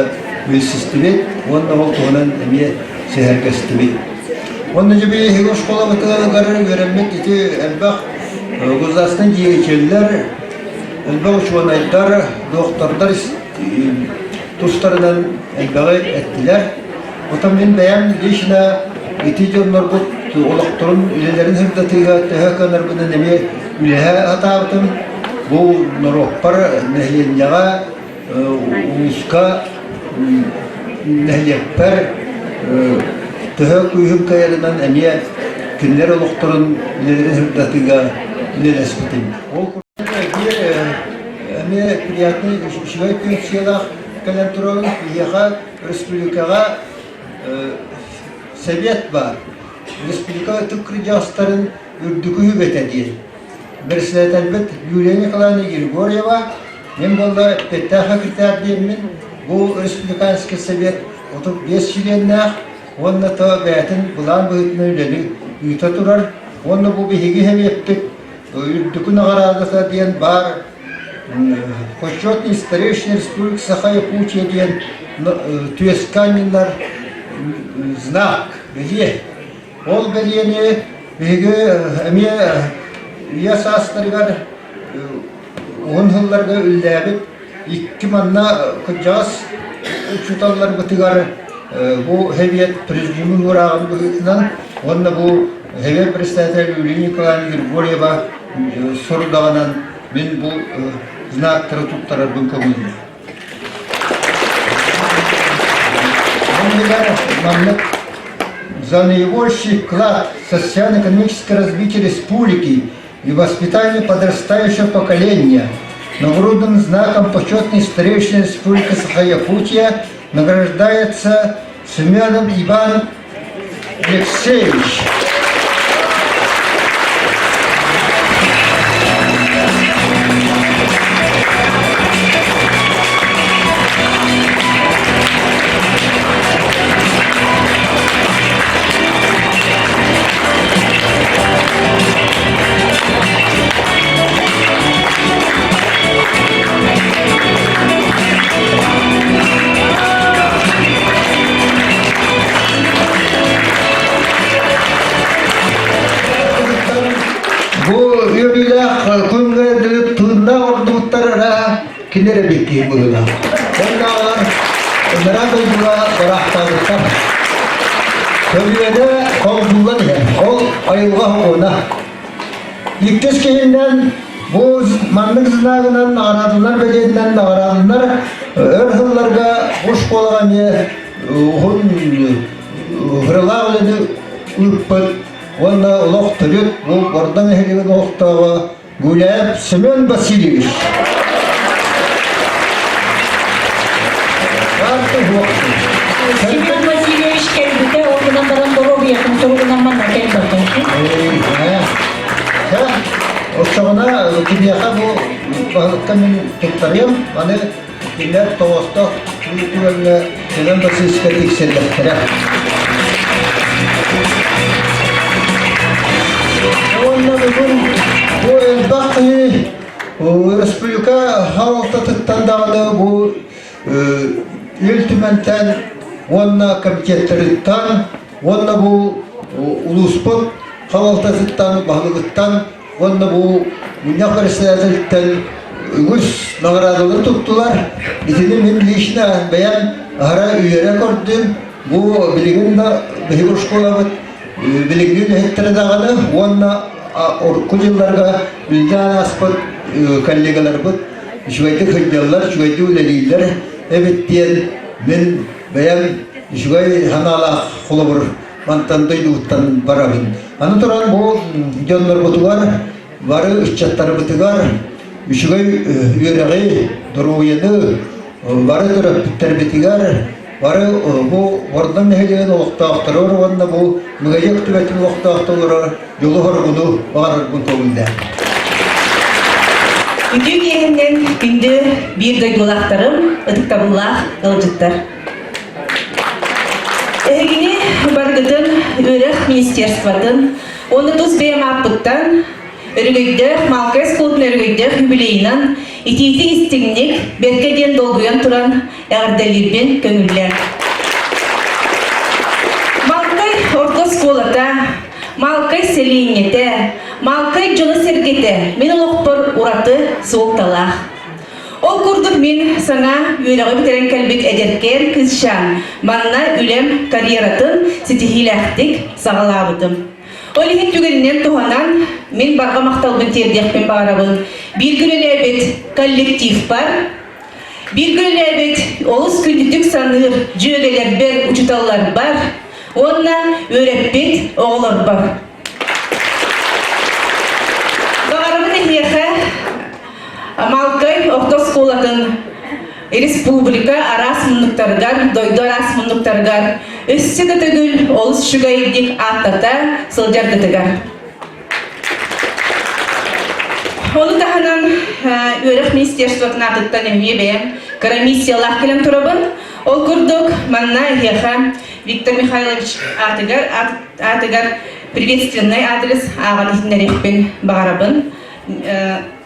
билсистибит уонна ол туһунан эмиэ сэһэргэстибит. Уонна дьэ биһиги оскуолабытыгар үөрэммит ити элбэх государственный деятеллэр, элбэх учуонайдар, доктордар тустарынан элбэҕи эттилэр. Оттон мин бэйэм лично ити дьоннорбут олохторун, үлэлэрин сырдатыыга төһө кыанарбынан эмиэ үлэһэ сатаабытым. Бу норуоппар нэһилиэнньэҕэ, улууска, нэһилиэкпэр төһө күүһүм кыайарынан эмиэ кинилэр олохторун, үлэлэрин сырдатыыга үлэлэспитим. Ол курдук биир эмиэ приятный үчүгэй пенсиялаах кэлэн турабын. Биһиэхэ республикаҕа совет баар. Республика ытык кырдьаҕастарын үрдүкү үбэтэ диэн. Председателбит Юлия Николаевна Григорьева, мин буолла эппиэттээх секретарь диэммин, бу республиканский совет 35 чилиэннээх. уонна то бэйэтин былаан быһыытынан үлэни ыыта турар. Уонна бу биһиги сэбиэппит үрдүкү наҕараадата диэн баар Почетный старейшина Республики Саха-Якутия диэн түөскэ анньынар знак, бэлиэ. Ол бэлиэни биһиги эмиэ үйэ саастарыгар уһун сылларга үллээбит икки манна кырдьаҕас учууталларбытыгар бу Сэбиэт президиумун уурааҕын быһыытынан уонна бу Сэбиэт председатель Юлия Николаевна Григорьева сорудаҕынан мин бу знактары туттарарбын көҥүллүүр. Оннугар маннык за наибольший вклад в социально-экономическое развитие республики и воспитание подрастающего поколения нагрудным знаком почетной старейшины Республики Саха-Якутия награждается Семенов Иван Алексеевич. Бу үөрүүлээх күҥҥэ тыыннаах ордубуттар эрэ кини эрэ биттиин быһыылаах. Оннааҕар ыныраа дойдуга бараахтаабыттар. Көлүөнэ холбуллан иһэр. Ол айылҕа оҕуна. Иккис киһинэн бу маннык знагынан наҕараадалар бэлиэтинэн наҕараадалар өр сылларга бу школаҕа эмиэ уһун ыралаах үлэни ыыппыт уонна олох төрүт бу Бордоҥ нэһилиэгин олохтооҕо Гуляев Семен Васильевич. Семен Васильевич кэлбитэ, ол гынан баран доруобуйатын туругунан манна кэлбэтэ. Оччоҕуна киниэхэ бу баһылыкка мин туттарыам, аны кинилэр тоҕостоох түгэҥҥэ Семен Васильевичка тиксэрдэхтэрэ. Уонна бүгүн бу элбэх киһи республика салалтатыттан даҕаны бу Ил Түмэнтэн уонна комитеттарыттан уонна бу улууспут салалтатыттан, баһылыгыттан уонна бу мунньах председателиттэн үгүс наҕараадалары туттулар. Итини мин лично бэйэм аһара үөрэ көрдүм. Бу билигин да биһиги школабыт билиҥҥи үлэһиттэрэ даҕаны уонна урукку дьылларга үлэлээн ааспыт коллегаларбыт үчүгэйдик сылдьаллар, үчүгэйдик үлэлииллэр эбит диэн мин бэйэм үчүгэй санаалаах холобур мантан дойдубуттан барабын. Аны туран бу дьоннорбутугар, бары ыччаттарбытыгар үчүгэй үөрэҕи, доруобуйаны бары төрөппүттэрбитигэр, бары бу Бордоҥ нэһилиэгин олохтоохторугар уонна бу Мыгайык түбэтин олохтоохторугар дьолу-соргуну баҕарарбын көҥүллээн. Үтүө киэһэннэн күндү биир дойдулаахтарым, ытыктабыллаах ыалдьыттар. Эһигини баргытын үөрэх министерствотын уонна тус бэйэм ааппыттан Өрөгөйдөөх Малкай оскуолатын өрөгөйдөөх юбилейынан итиитик истиҥник, бэркэ диэн долгуйан туран эҕэрдэлиирбин көҥүллээн. Малкай орто оскуолата, Малкай сэлиэнньэтэ, Малкай дьоно-сэргэтэ мин олохпор ураты суолталаах. Ол курдук мин саҥа үөрэҕи бүтэрэн кэлбит эдэркээн кыысчаан манна үлэм карьератын ситиһиилээхтик саҕалаабытым. Ол иһин түгэнинэн туһанан мин барҕа махталбын тиэрдиэхпин баҕарабын. Бииргэ үлэлээбит коллективпар, бииргэ үлэлээбит олус күндүтүк саныыр дьүөгэлэрбэр, учууталларбар уонна үөрэппит оҕолорбор. Баҕарабын эһиэхэ Малкай орто оскуолатын республика араас муннуктарыгар, дойду араас муннуктарыгар өссө да төгүл олус үчүгэйдик ааттата сылдьаргытыгар. Ону таһынан үөрэх министерствотын аатыттан эмиэ бэйэм кыра миссиялаах кэлэн турабын. Ол курдук манна эһиэхэ Виктор Михайлович аатыгар, аатыгар приветственный адрес ааҕан иһитиннэриэхпин баҕарабын.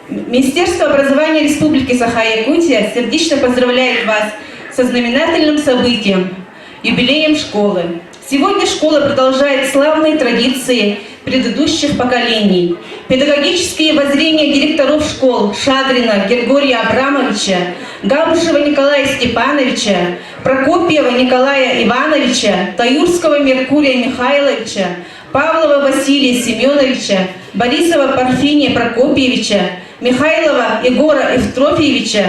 Министерство образования Республики Саха-Якутия сердечно поздравляет вас со знаменательным событием – юбилеем школы. Сегодня школа продолжает славные традиции предыдущих поколений. Педагогические воззрения директоров школ Шадрина Григория Абрамовича, Габышева Николая Степановича, Прокопьева Николая Ивановича, Таюрского Меркурия Михайловича, Павлова Василия Семеновича, Борисова Парфиния Прокопьевича, Михайлова Егора Евтрофьевича,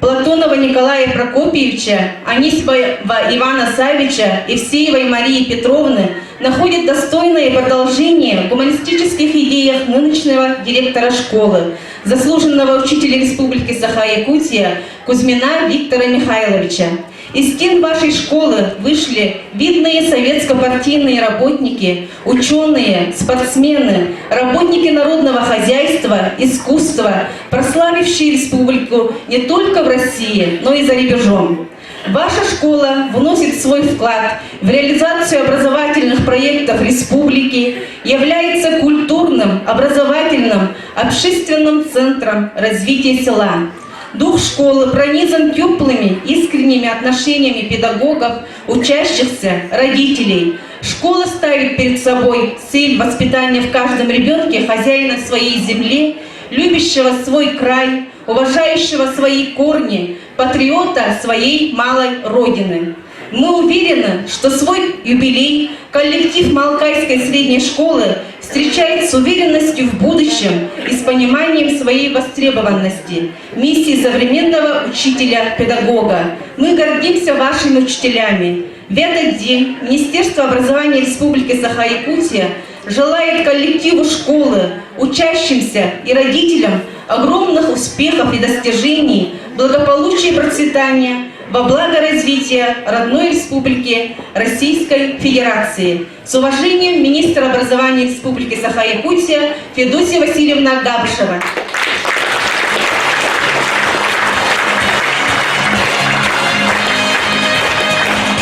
Платонова Николая Прокопьевича, Анисимова Ивана Савича, Евсеевой Марии Петровны находят достойное продолжение в гуманистических идеях нынешнего директора школы, заслуженного учителя Республики Саха-Якутия Кузьмина Виктора Михайловича. Из стен вашей школы вышли видные советско-партийные работники, ученые, спортсмены, работники народного хозяйства, искусства, прославившие республику не только в России, но и за рубежом. Ваша школа вносит свой вклад в реализацию образовательных проектов республики, является культурным, образовательным, общественным центром развития села. Дух школы пронизан теплыми, искренними отношениями педагогов, учащихся, родителей. Школа ставит перед собой цель воспитания в каждом ребенке хозяина своей земли, любящего свой край, уважающего свои корни, патриота своей малой родины. Мы уверены, что свой юбилей коллектив Малкайской средней школы встречает с уверенностью в будущем и с пониманием своей востребованности, миссии современного учителя-педагога. Мы гордимся вашими учителями. В этот день Министерство образования Республики Саха-Якутия желает коллективу школы, учащимся и родителям огромных успехов и достижений, благополучия и процветания во благо развития родной республики Российской Федерации. С уважением, министр образования Республики Саха-Якутия Федосия Васильевна Габышева.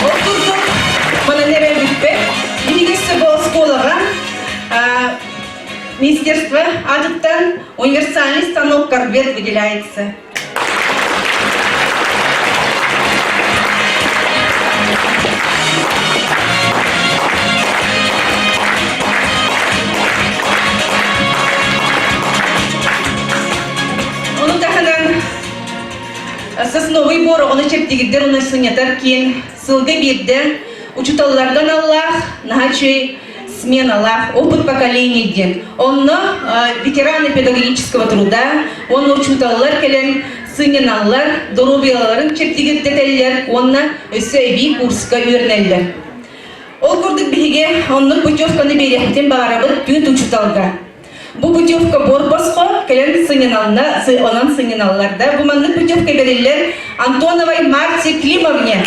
Ол курдук манан эрэ бүппэт. Биһиги оскуолаҕа Министерство аатыттан универсальный станок корвет выделяется. Ону таһынан сосновый бор оҕону чэбдигирдэр уонна сынньатар киин сылга биирдэ учуталларга аналлаах наһаа үчүгэй сменалаах опыт поколений диэн. Онно ветераны педагогического труда, уонна учууталлар кэлэн сынньаналлар, доруобуйаларын чэбдигирдэтэллэр уонна өссө эбии курска үөрэнэллэр. Ол курдук биһиги оннук путевканы биэриэхпитин баҕарабыт түөрт учууталга. Бу путевка буор босхо кэлэн сынньанална, онон сынньаналлар да. Бу маннык путевка бериллэр Антоновой Марте Климовне.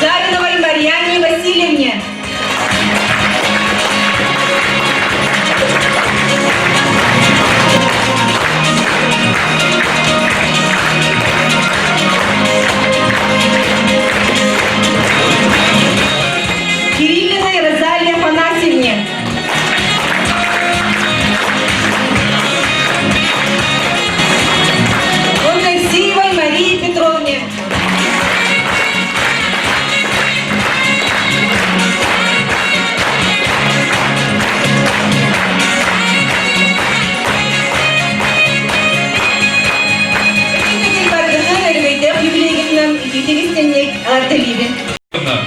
Савиновой Марьяне Васильевне. Кириллиной Розалии Афанасьевне. Алексеевой Марии Петровне.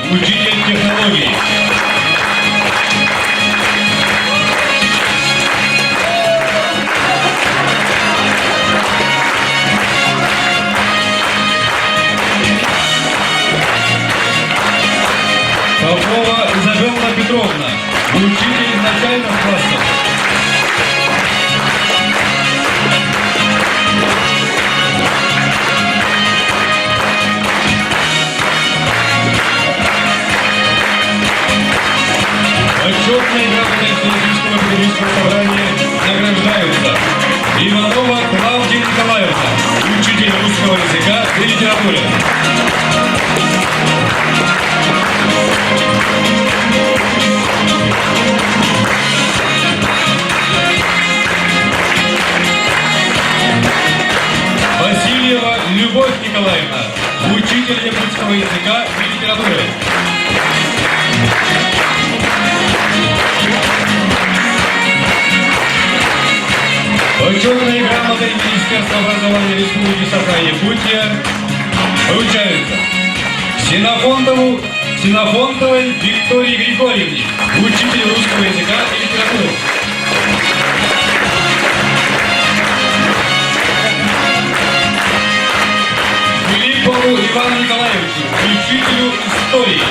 Учитель технологий. Попова Изабелла Петровна, учитель начальных классов. Почетной грамотой Всероссийского педагогического собрания награждаются Иванова Клавдия Николаевна, учитель русского языка и литературы. Васильева Любовь Николаевна, учитель якутского языка и литературы. Почетной грамотой Министерства образования Республики Саха-Якутия вручаются Ксенофонтову, Ксенофонтовой Виктории Григорьевне, учителю русского языка и литературы. Филиппову Ивану Николаевичу, учителю истории.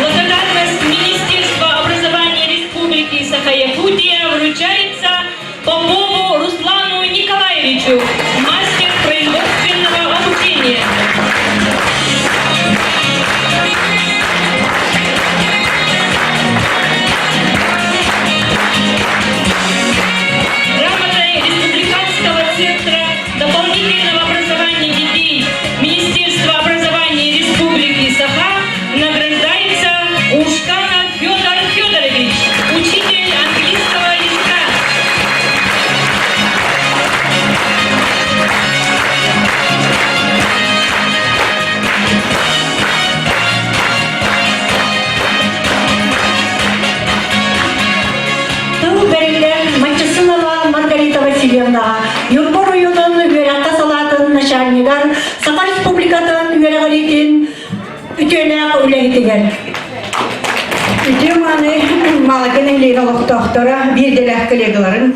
Благодарность Министерства образования Республики Саха-Якутия вручается Попову Руслану Николаевичу, мастер производственного обучения. Грамотой Республиканского центра дополнительного образования детей Министерства образования Республики Саха награждается Ушканов Федор Федорович, учитель английского языка. Тыл бэриллэр Маччысынова Маргарита Васильевнаҕа Ньурба оройуонун үөрэххэ салаатын начальнигар Саха Республикатын үөрэҕириитин үтүөлээх үлэһитигэр. Үтүө мааны Малакы нэһилиэгин олохтоохторо, биирдэлээх коллегаларын,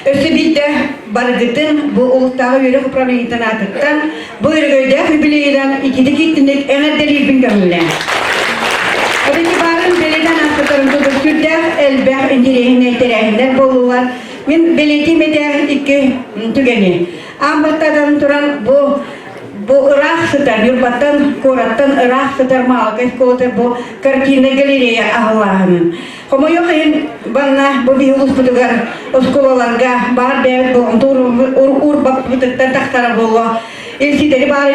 өссө биирдэ барыгытын бу улуустааҕы үөрэх управлениетын аатыттан бу өрөгөйдөөх юбилейынан ититик-иттиник эҥэрдэлиирбин көҥүллээн. Эбэки баарын бэлиэтэн ааспыттарын курдук сүрдээх элбэх интэриэһинэй тэрээһиннэр буоллулар. Мин бэлиэтиим этэ икки түгэни. Аан бастатан туран бу бу ыраах сытар, Ньурбаттан, куораттан ыраах сытар Маалыкай оскуолата бу картиннай галерея аһыллааһынын. Хомойуох иһин, банна бу биһи улууспутугар оскуолаларга баар бэйэбит болҕомто уурбаппытыттан тахсара буолуо. Илситэри баар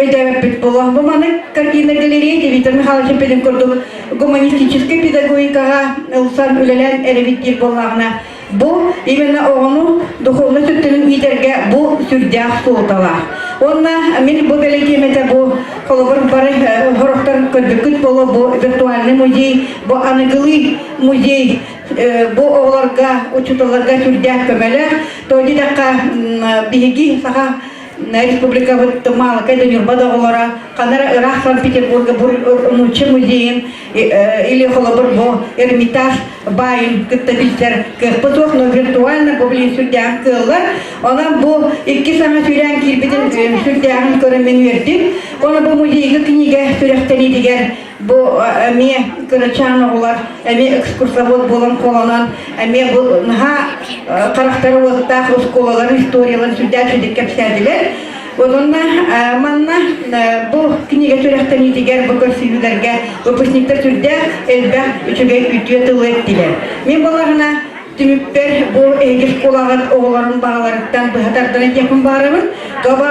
өйдөөбөппүт буолуо. Бу маны картиннай галерея Виктор Михайлович эппитин курдук гуманистическай педагогикаҕа ылсан үлэлээн эрэбит диир буоллаҕына, Бу именно оҕону духовнай өттүнэн иитэргэ бу сүрдээх суолталаах. Уонна мин бу бэлиэтиэм этэ бу холобур бары сорохтор көрбүккүт буолуо бу виртуальный музей, бу аныгылыы музей бу оҕолорго, учууталларга сүрдээх көмөлөөх. То диэтэххэ биһиги саха республикабыт Маалыкай да Ньурба да оҕолоро ханара ыраах Санкт-Петербурга нуучча музейын или холобур бу Эрмитаж баайын кытта билсэр кыахпыт суох, но виртуально бу билин сүрдээҕин кыаллар. Онон бу икки саҥа сүүрээн киирбитин сүрдээҕин көрөн мин үөрдүм. Ону бу музейга кинигэ сүрэхтэниитигэр бу эмиэ кырачаан оҕолор эмиэ экскурсовод буолан холонон эмиэ бу наһаа харахтара уоттаах оскуолаларын историяларын сүрдээх үчүгэй кэпсээтилэр. Онон манна бу кинигэ сүрэхтэниитигэр бу көрсүһүүлэргэ выпускниктар сүрдээх элбэх үчүгэй үтүө тылы эттилэр. Мин балаҕана түмүкпэр бу эһиги школаҕыт оҕолорун баҕаларыттан быһа тардан этиэхпин баарабын. Тоба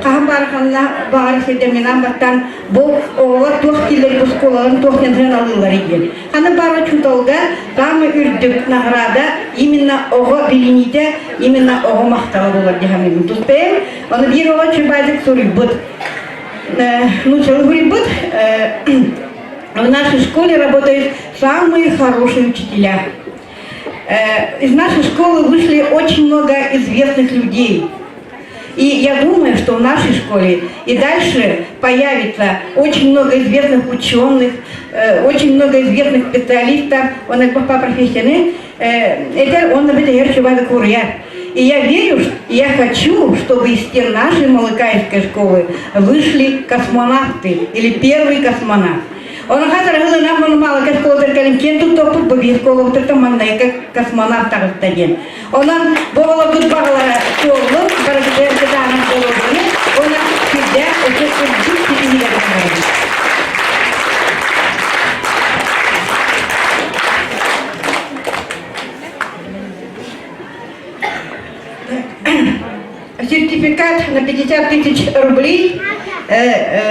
хаһан баара ханна баҕар сирдэминэн баттан бу оҕолор туох дииллэр бу школаларын туох диэн сыаналыыллар диэн. Ханна баара учууталга самый үрдүк награда именно оҕо билиниитэ, именно оҕо махтала буолар дии саныыбын. Тус бэйэм Ону биир оҕо чубаадык суруйбут. Нуучалы суруйбут. В нашей школе работают самые хорошие учителя. Из нашей школы вышли очень много известных людей. И я думаю, что в нашей школе и дальше появится очень много известных ученых, очень много известных специалистов, он по профессии, это он И я верю, я хочу, чтобы из стен нашей Малыкаевской школы вышли космонавты или первый космонавт. Онон хас арыһылынан мұны малыка школатар кэлин киэн туттуохпут бу биир школабытыттан маннайга космонавт таҕыста диэн. Онон бу оҕолорбут баҕалара туоллун, барыгытыгар кытаанах буолуону, уонна сүрдээх өссө үрдүк ситиһиилэри баҕарабыт. Сертификат на 50 тысяч рублей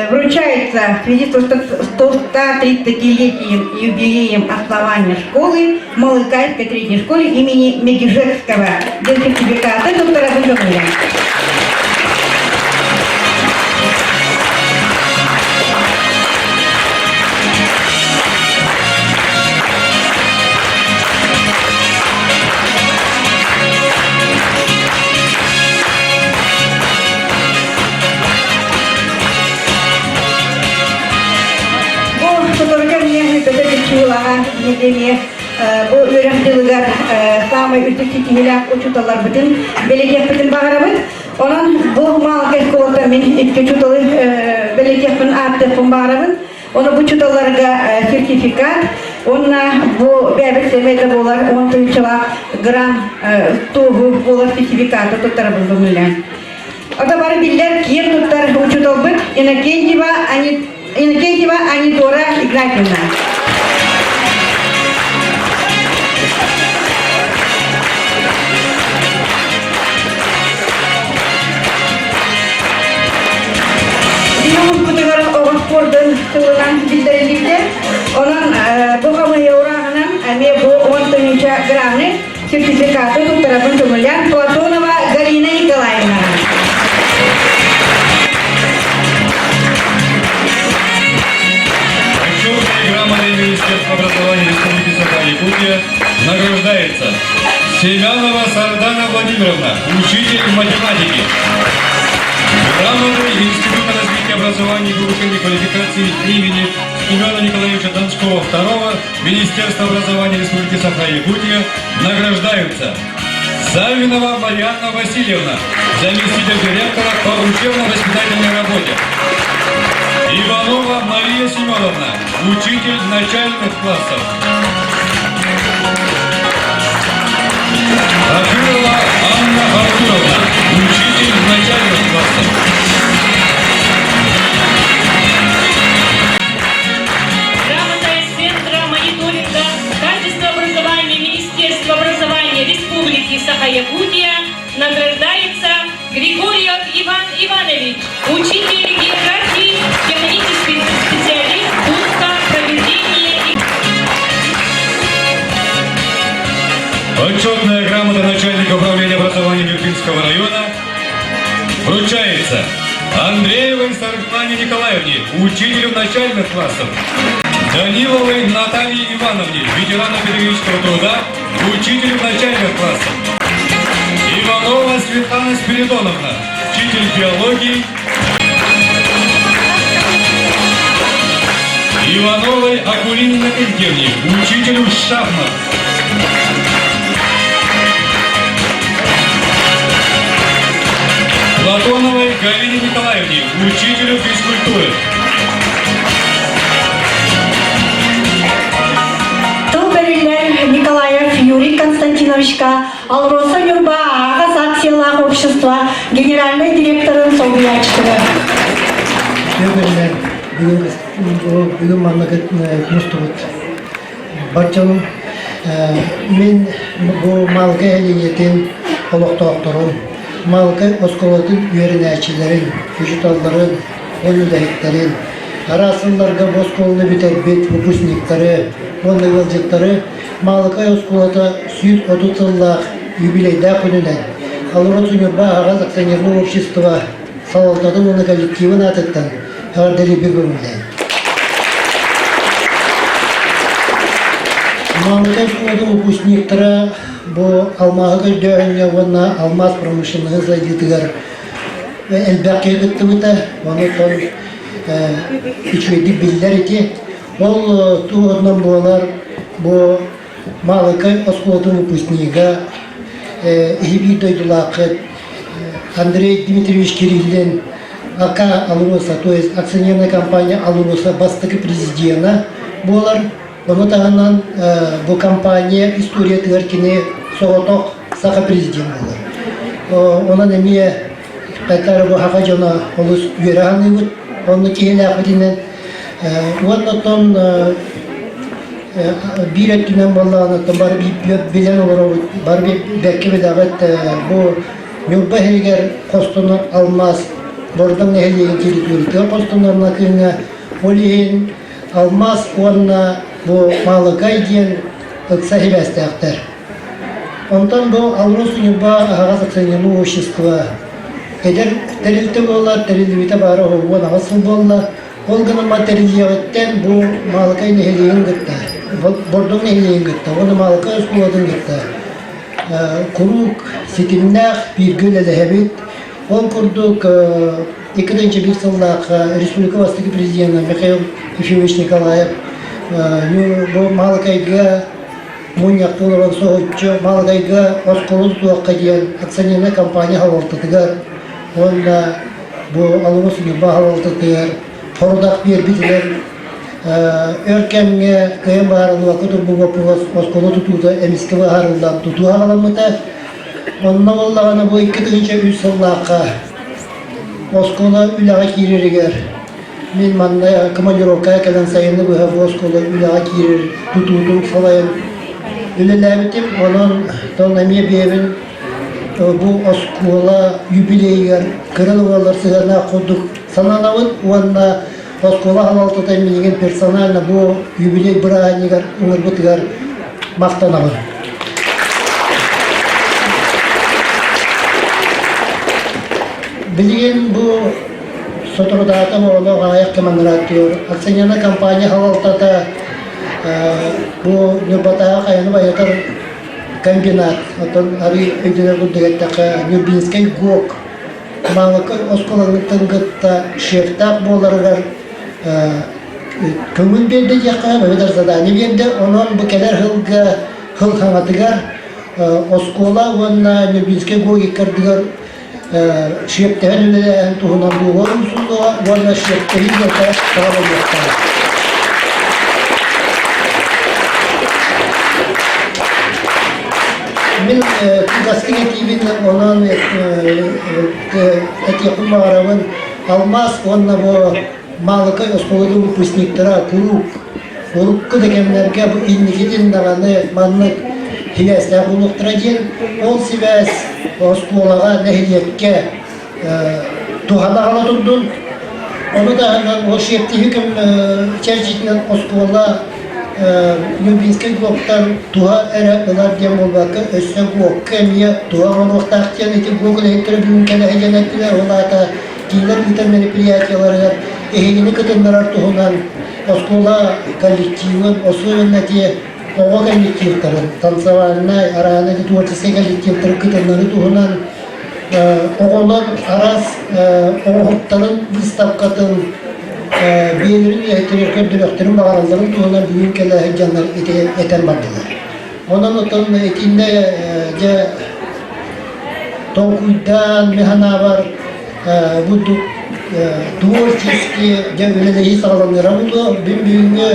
вручается в связи с 130-летием юбилеем основания школы Малыкайской средней школы имени Мегижевского. Для сертификата доктора Бунтовна. Бу сотору кэмҥэ Петр Чуулаҕа нэдиэлэ бу үөрэх дьылыгар саамай үрдүк ситиһиилээх учууталларбытын бэлиэтиэхпитин баҕарабыт. Онон бу Маалыкай школата мин икки учууталы бэлиэтиэхпин ааттыахпын баҕарабын. Ону бу учууталларга сертификат уонна бу бэйэбит сэмэйдэ буолар уон тыһыынчалаах грант туоһу буолар сертификаты туттарабын көҥүллээн. Ото бары биллэр киэн туттар учууталбыт Иннокентьева, Иннокентьева Анитора Игнатьевна. Биһиги оҕо спордун сылынан биллэриллибитэ. Онон бу хамыыһыйа урааҕынан эмиэ бу 10 тыһыынча граны сертификаты туттарабын көҥүллээн Платонова Галина Николаевна. Почетной грамотой Министерства образования Республики Саха-Якутия награждается Семенова Сардана Владимировна, учитель математики. Грамотой Института развития образования и повышения квалификации имени Семена Николаевича Донского II Министерства образования Республики Саха-Якутия награждаются Савинова Марьяна Васильевна, заместитель директора по учебно-воспитательной работе. Иванова Мария Семеновна, учитель начальных классов. Афирова Анна Артуровна, учитель начальных классов. Грамотой Центра мониторинга качества образования Министерства образования Республики Саха-Якутия награждается Григорьев Иван Иванович, учитель географии, технический специалист пункта проведения Почетная грамота начальника управления образования Нюрбинского района вручается Андреевой Сарклане Николаевне, учителю начальных классов, Даниловой Наталье Ивановне, ветерану педагогического труда, учителю начальных классов, Иванова Светлана Спиридоновна, учитель биологии, Ивановой Акулине Иннокентьевне, учителю шахмат. Платоновой Галине Николаевне, учителю физкультуры. Тыл бэриллэр Николаев Юрий Константиновичка Алроса Ньурба аһаҕас акциялаах общество генеральнай директорын солбуйааччытыгар. Үтүө бүгүн бүгүн манна мустубут бар дьонум мин бу Малга нэһилиэнньэтин олохтоохторун, Малга оскуолатын үөрэнээччилэрин, учууталларын, үлэһиттэрин, араас сылларга бу оскуоланы бүтэрбит выпускниктары уонна ыалдьыттары Маалыкай оскуолата 130 сыллаах юбилейдаах күнүнэн Алроса Ньурба аһаҕас акционернай общество салалтатын уонна коллективын аатыттан эҕэрдэлиирбин көҥүллээн. Маалыкай оскуолатын выпускниктара бу алмааһы көрдөөһүҥҥэ уонна алмаас промышленноһын сайдыытыгар элбэх киһи кыттыбыта. Онон үчүгэйдик биллэр ити. Ол туһунан буолар бу Маалыкай оскуолатын выпускнига иһи биир дойдулааххыт Андрей Дмитриевич Кириллин. АК «Алроса», то есть акционерная компания «Алроса» бастакы президена буолар. Ону таһынан бу компания историятыгар кини соҕотох саха президент буолар. Онон эмиэ Кайтары бу саха дьоно олус үөрэ саныыбыт. Онно киһилээхпитинэн уонна оттон биир өттүнэн буоллаҕына оттон бары билэн олоробут, бары бэркэ билэҕит бу Ньурба иһигэр хостонор алмаас Бордоҥ нэһилиэгин территориятыгар хостонор Накыыҥҥа ол иһин алмаас уонна бу Маалыкай диэн ыкса сибээстээхтэр. Онтон бу Алрос Ньурба аһаҕас акционернай общество эдэр тэрилтэ буолар, тэриллибитэ баара 18 сыл буолла. Ол гынан баран тэриллиэҕиттэн бу Маалыкай нэһилиэгин кытта, Бордоҥ нэһилиэгин кытта уонна Маалыкай оскуолатын кытта куруук ситимнээх бииргэ үлэлэһэбит. Ол курдук 2001 сыллаахха республика бастакы президена Михаил Ефимович Николаев бу Маалыкайга мунньахта олорон соһуччу Маалыкайга оскуола тутуохха диэн акционернай компания салалтатыгар уонна бу Алроса Ньурба салалтатыгар хорудах биэрбитинэн өр кэмҥэ кыайан быһаарыллыбакка турбут боппуруос оскуола тутуута эмискэ быһаарыллан тутуу аҕаламмыта. Онно буоллаҕына бу 2003 сыллаахха оскуола үлэҕэ киирэригэр мин манна командировкаҕа кэлэн сайыны быһа бу оскуола үлэҕэ киирэр тутуутун салайан үлэлээбитим. Онон тон эмиэ бэйэбин бу оскуола юбилейыгар кыра да буоллар сыһыаннаах курдук сананабын уонна оскуола салалтата миигин персонально бу юбилей бырааһынньыгар ыҥырбытыгар махтанабын. Билигин бу соторутааҕыта оҕолоох аҕыйах кэманнарааттыыр акционернай компания салалтата бу Ньурбатааҕы хайаны байытар комбинат, оттон арыы өйдөнөр курдук эттэххэ, Нюрбинскай ГОК Маалыкай оскуолаларыттан кытта шефтаах буоларыгар көҥүл биэрдэ диэххэ, эбэтэр задание биэрдэ. Онон бу кэлэр сылга сыл хаҥатыгар оскуола уонна Нюрбинскай ГОК иккардыгар шефтэһэн үлэлээһин туһунан дуоһур умсуллуоҕа уонна шефтэһии дьылҕа саҕа буолуохтаах. Мин кылгастык этиибин онон этиэхпин баҕарабын алмаас уонна бу Маалыкай оскуолатын выпускниктара куруук урукку да кэмнэргэ бу инникитин даҕаны маннык сибээстээх буолуохтара диэн ол сибээс оскуолаҕа нэһилиэккэ туһана аҕала турдун. Ону таһынан ол шефтиһи чэрчитинэн оскуола Нюрбинскай ГОКтан туһа эрэ ылар диэн буолбакка, өссө ГОКка эмиэ туһа оҥоруохтаах диэн ити ГОК үлэһиттэрэ бүгүн кэлэ сылдьан эттилэр. Ол аата кинилэр ыытар мероприятиеларыгар эһигини кытыннарар туһунан оскуола коллективын, особенно те оҕо коллективтарын, танцевальнай, араана творческай коллективтарын кытыннарыы туһунан оҕолор араас оҥоһуктарын выставкатын биэлэрин үлэһиттэригэр көрдөрүөхтэрин баҕаралларын туһунан бүгүн кэлэ сылдьаннар ити этэн бардылар. Онон оттон итиннэ дьэ толкуйдаан мин санаабар бу творчески дьэ үлэлэһии саҕаланыра буолуо. Мин бүгүҥҥү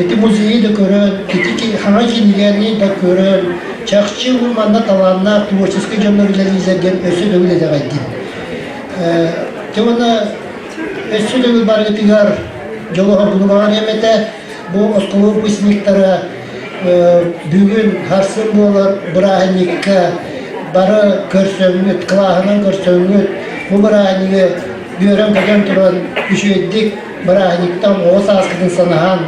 ити музейы да көрөн, ити хаҥа кинигэни да көрөн, чахчы бу манна талааннаах творческий дьоннор үлэлииллэр диэн өссө төгүл итэҕэйдим. Дьэ уонна өссө төгүл барыгытыгар дьолуһоргуну баҕарыам этэ. Бу оскуола выпускниктара бүгүн харсын буолар бырааһынньыкка бары көрсөҥҥүт, кылааһынан көрсөҥҥүт бу бырааһынньыгы үөрэн-көтөн туран үчүгэйдик бырааһынньыктан оҕо сааскытын санаһан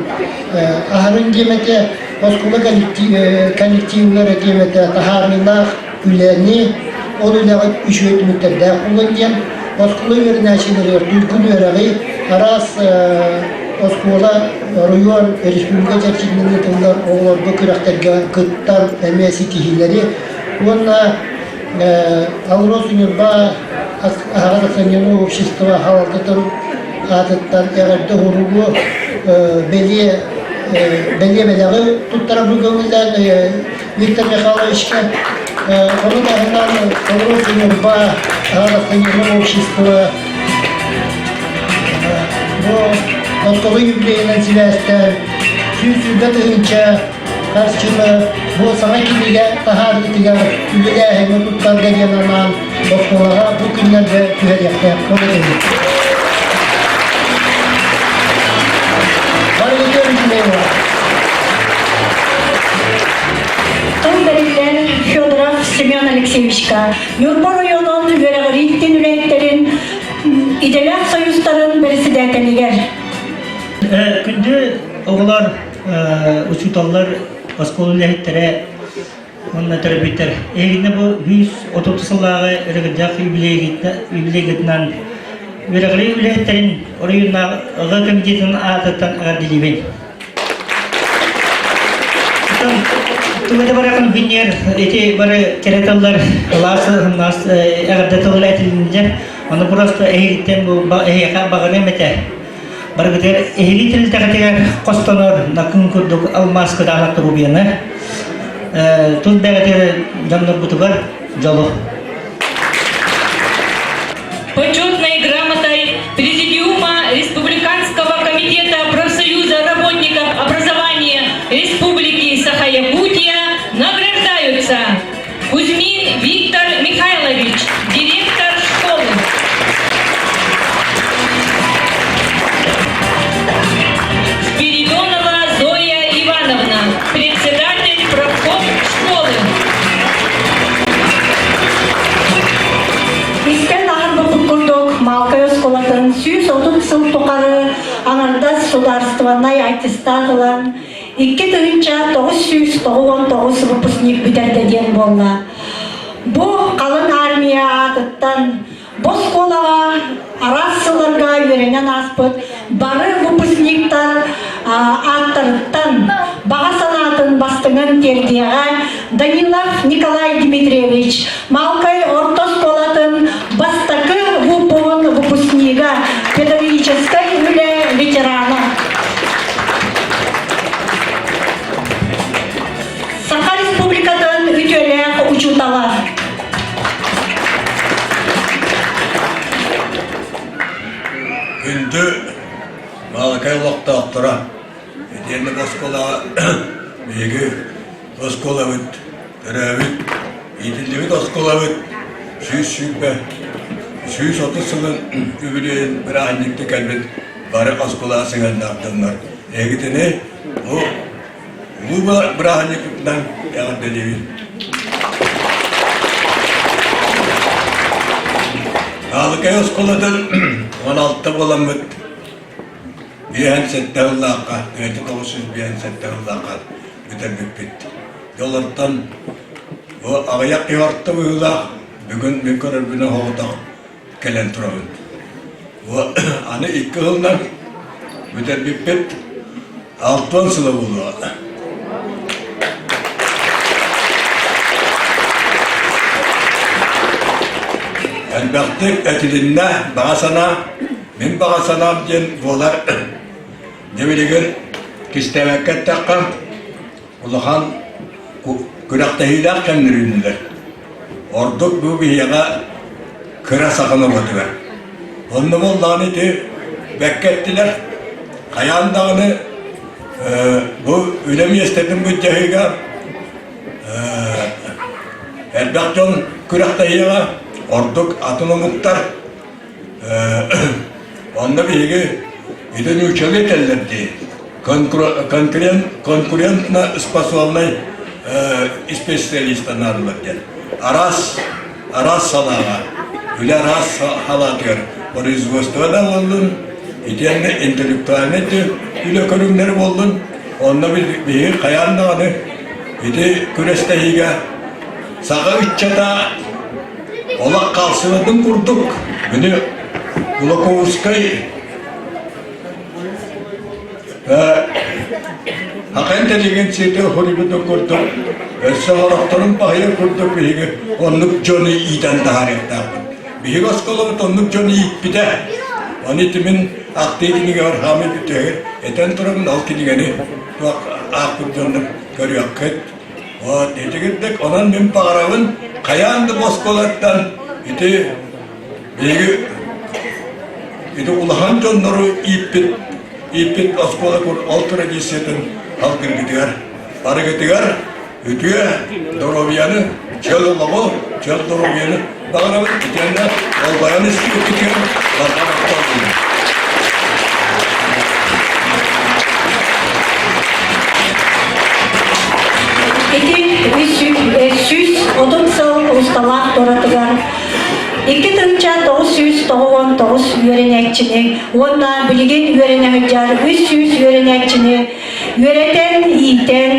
аһарын диэм этэ, оскуола коллективыгар этиэм этэ таһаарыылаах үлэни, ол үлэҕит үчүгэй түмүктэрдээх буолун диэн оскуола үөрэнээччилэригэр туйгун үөрэҕи араас оскуола оройуон республика чэрчитинэн ыытыллар оҕолорго күрэхтэргэ кыттан эмиэ ситиһиилэри уонна Алроса Ньурба аһаҕас акционернай общество салалтатын аатыттан эҕэрдэ уһуругу бэлиэ бэлиэ бэлэҕи туттарарбын көҥүллээн Виктор Михайловичка ону таһынан Алроса Ньурба аһаҕас акционернай общество. Бу оскуола юбилейынан сибээстээн 120 000 харчыны бу саҥа кинигэ таһаарыытыгар үлэлээһиҥҥэ туттарга диэн анаан оскуолаҕа бу күннэргэ түһэриэхтээх этэбит. Барыгытыгар үчүгэй буолар. Тыл бэриллэр Федоров Семен Алексеевичка Ньурба оройуонун үөрэҕирииттин үлэһиттэрин идэлээх союзтарын бэрэссэдээтэлигэр Күндү оҕолор, учууталлар, оскуола үлэһиттэрэ уонна төрөппүттэр. Эһигини бу 130 сыллааҕы өрөгөйдөөх юбилейгытынан үөрэҕирии үлэһиттэрин оройуоннааҕы комитетын аатыттан эҕэрдэлиибин. Туга да барахын күннэр эти бары кэрэ тыллар, кылаас ылаас эҕэрдэ тыллар этилиннилэр. Ону просто эһигиттэн бу эһиэхэ баҕарыам этэ. Барыгытыгар эһиги тэрилтэҕитигэр хостонор накын курдук алмаас кытаанах трубияны тус бэйэтигэр дьоннорбутугар дьолу. Почетной грамотой Президиума Республиканского комитета профсоюза работников образования Республики Саха-Якутия награждаются Кузьмин Виктор Михайлович, директор школы. Спиридонова Зоя Ивановна, председатель профком школы. Истэн аһарбыппыт курдук Маалыкай оскуолатын 130 сыл тухары аҥардас судаарыстыбаннай аттестат ылан 2999 выпускник бүтэрдэ диэн буолла. Бу халыҥ армия аатыттан бу оскуолаҕа араас сылларга үөрэнэн ааспыт бары выпускниктар ааттарыттан баҕа санаатын бастыҥын тиэрдиэҕэ Данилов Николай Дмитриевич, Маалыкай орто оскуолатын бастакы выпуһун выпускнига, педагогическай үлэ ветерана. Саха Республикатын үтүөлээх учуутала. Күндү Маалыкай олохтоохторо, итиэннэ бу оскуолаҕа биһиги оскуолабыт төрөөбүт, иитиллибит оскуолабыт 120, 130 сылын үбүлүөйүн бырааһынньыкта кэлбит бары оскуолаҕа сыһыаннаах дьоннор эһигитини бу улуу бырааһынньыкпытынан эҕэрдэлиибин. Маалыкай оскуолатын 16 буоламмыт 57 сыллаахха, 1957 сыллаахха бүтэрбиппит. Дьоллортон бу аҕыйах киһи орто быһыылаах бүгүн мин көрөрбүнэн соҕотох кэлэн турабын. Бу аны икки сылынан бүтэрбиппит 60 сыла буолуоҕа. Элбэхтик этилиннэ баҕа санаа, мин баҕа санаам диэн буолар. Дьэ билигин кистээбэккэ эттэххэ, улахан күрэхтэһиилээх кэмнэр үүннүлэр. Ордук бу биһиэхэ кыра саха норуотугар. Онно буоллаҕына ити бэккэ эттилэр. Хайаан даҕаны бу үлэ миэстэтин былдьаһыыга элбэх дьон күрэхтэһиэҕэ, ордук атын омуктар Онно биһиги ити нууччалыы этэллэр дии конкурент конкурентно способный специалиста наадалар диэн араас араас салааҕа үлэ араас салаатыгар производство да буоллун итиэннэ интеллектуальнай үлэ көрүҥнэрэ буоллун онно биһиги хайаан даҕаны ити күрэстэһиигэ саха ыччата Олох хаалсыбатын курдук, били Кулаковскай Хакан тэлигин сиэтэ хоруйбутун курдук, өссө сорохторун баһыйар курдук биһиги оннук дьону иитэн таһаарыахтаахпыт. Биһиги оскуолабыт оннук дьону ииппитэ. Ону ити мин ахтыы кинигэбэр хаамый бүтэһигэр этэн турабын, ол кинигэни туох аахпыт дьоннор көрүөххүт. Вот итигирдик онон мин баҕарабын хайаан да бу оскуолаттан ити биһиги Ити улахан дьоннору ииппит ииппит оскуола ол традициятын алгыргытыгар, барыгытыгар үтүө доруобуйаны, чөл олоҕу, чөл доруобуйаны баҕарабыт итиэннэ болҕойон истибиккитигэр барҕа махтал буолуҥ. Ити 330 сыл усталаах туоратыгар 2999 үөрэнээччини уонна билигин үөрэнэ сылдьар 300 үөрэнээччини үөрэтэн, иитэн,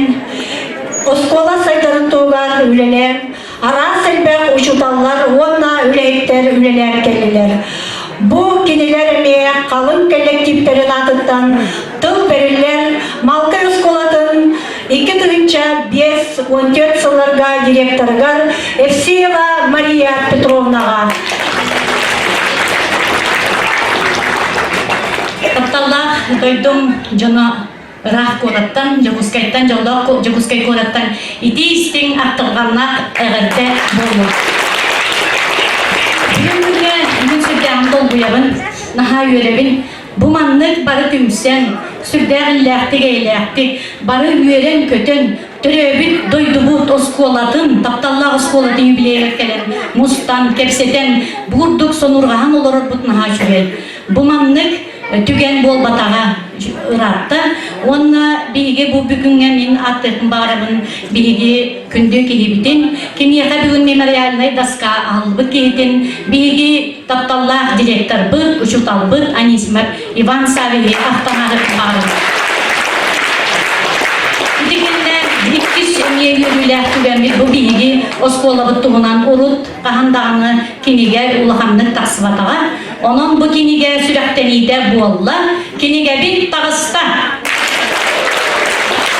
оскуола сайдарын туһугар үлэлээн, араас элбэх учууталлар уонна үлэһиттэр үлэлээн кэллилэр. Бу кинилэр эмиэ халыҥ кэллэктииптэрин аатыттан тыл бэриллэр Малкай оскуолатын 2005-14 сылларга директорыгар Евсеева Мария Петровнаҕа. Тапталлаах дойдум дьоно ыраах куораттан, Дьокуускайтан, дьоллоох Дьокуускай куораттан итии-истиҥ ахтылҕаннаах эҕэрдэ буолуо. Бүгүн күҥҥэ мин сүрдээҕин долгуйабын, наһаа үөрэбин. Бу маннык бары түмсэн, сүрдээх иллээхтик-эйэлээхтик, бары үөрэн-көтөн, төрөөбүт дойдубут оскуолатын, тапталлаах оскуолатын юбилейыгар кэлэн мустан, кэпсэтэн, бу курдук сонурҕаһан олорорбут наһаа үчүгэй. Бу маннык түгэн буолбатаҕа ыраатта. Уонна биһиги бу бүгүҥҥэ мин аттыахпын баҕарабын биһиги күндү киһибитин, киниэхэ бүгүн мемориальнай доска аһыллыбыт киһитин, биһиги тапталлаах директорбыт, учууталбыт Анисимов Иван Савельев ахтанаһыт баҕарабын. Ити кэннэ иккис эмиэ үөрүүлээх түгэммит бу биһиги оскуолабыт туһунан урут хаһан даҕаны кинигэ улаханнык тахсыбатаҕа. Онон бу кинигэ сүрэхтэниитэ буолла. Кинигэбит таҕыста.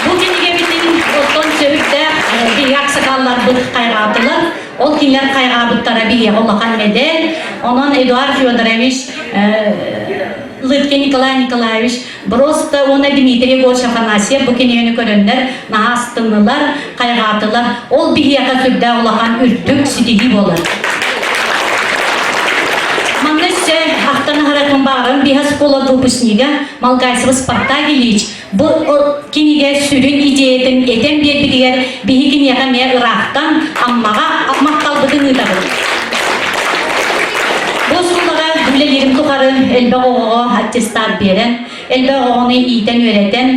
Бу кинигэбитин оттон сөбүлээх биһиги аксакалларбыт хайҕаатылар. Ол кинилэр хайҕаабыттара биһиэхэ улахан мэдээл. Онон Эдуард Федорович Лыткин Николай Николаевич просто уонна Дмитрий Егорович Афанасьев бу кинигэни көрөннөр наһаа астыннылар, хайҕаатылар. Ол биһиэхэ сүрдээх улахан үрдүк ситиһии буолар. Манна өссө ахтан аһарарбын баҕарам биһа школа выпускнига Малгайцева Спартак Ильич бу кинигэ сүрүн идеятын этэн биэрбитигэр биһи киниэхэ эмиэ ыраахтан Аммаҕа махталбытын ыытабыт. Бу оскуолаҕа үлэлиирим тухары элбэх оҕоҕо аттестат биэрэн, элбэх оҕону иитэн-үөрэтэн,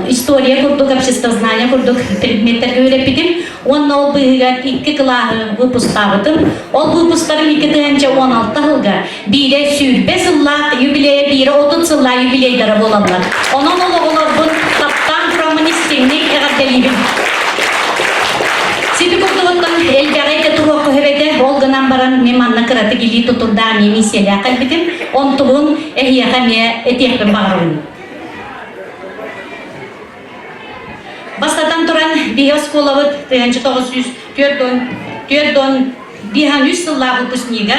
история курдук, обществознание курдук предметтэргэ үөрэппитим. Уонна ол быыһыгар икки кылааһы выпустаабытым. Ол выпустарым 2016 сылга биирэ 20 сыллаах юбилейа, биирэ 30 сыллаах юбилейдара буолаллар. Онон ол оҕолорбун таптаан тураммын истиҥник эҕэрдэлиибин. Сити курдугуттан элбэҕи этэ туруохха сөп этэ. Ол гынан баран мин манна кыратык илии тутурдаан эмиэ миссиялээх кэлбитим. Онтубун эһиэхэ эмиэ этиэхпин баҕарабын. Бастатан туран, биһи оскуолабыт 1904 сыллаах выпускнига,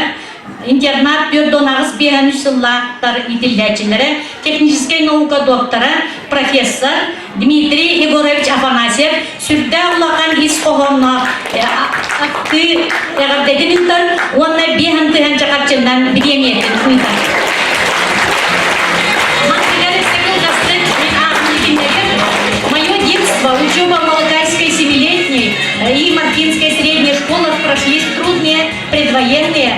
интернат 4-8 сыллаахтар иитиллээччилэрэ, техническэй наука доктора, профессор Дмитрий Егорович Афанасьев сүрдээх улахан ис хоһоонноох ахтыы эҕэрдэтин ыытар уонна биэһэн тыһыынча харчынан бириэмийэтин ыытар. Мое детство, учеба в Малакайской семилетней и Маркинской средней школах прошли трудные предвоенные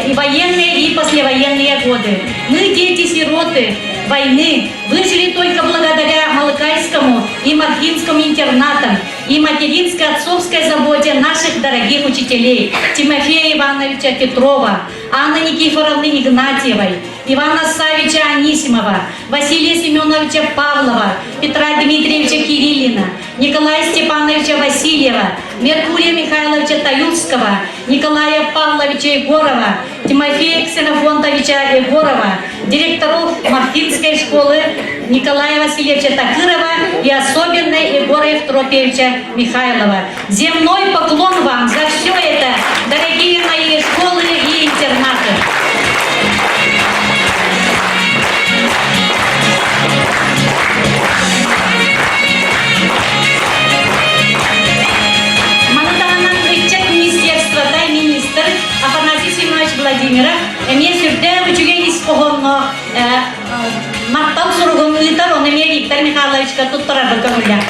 и военные и послевоенные годы. Мы, дети-сироты войны, выжили только благодаря Малыкайскому и Мархинскому интернатам и материнской отцовской заботе наших дорогих учителей Тимофея Ивановича Петрова, Анны Никифоровны Игнатьевой, Ивана Савича Анисимова, Василия Семеновича Павлова, Петра Дмитриевича Кириллина, Николая Степановича Васильева, Меркурия Михайловича Таюрского, Николая Павловича Егорова, Тимофея Ксенофонтовича Егорова, директоров Мартинской школы Николая Васильевича Такырова и особенно Егора Евтропьевича Михайлова. Земной поклон вам за все это, дорогие мои школы и интернаты. Маны ыччат министерствота министр Афанасий Семенович Владимиров эмиэ сүрдээх үчүгэй ис хоһоонноох. махтал суругун ыытар, ону эмиэ Виктор Михайловичка туттарарбын көҥүллээх.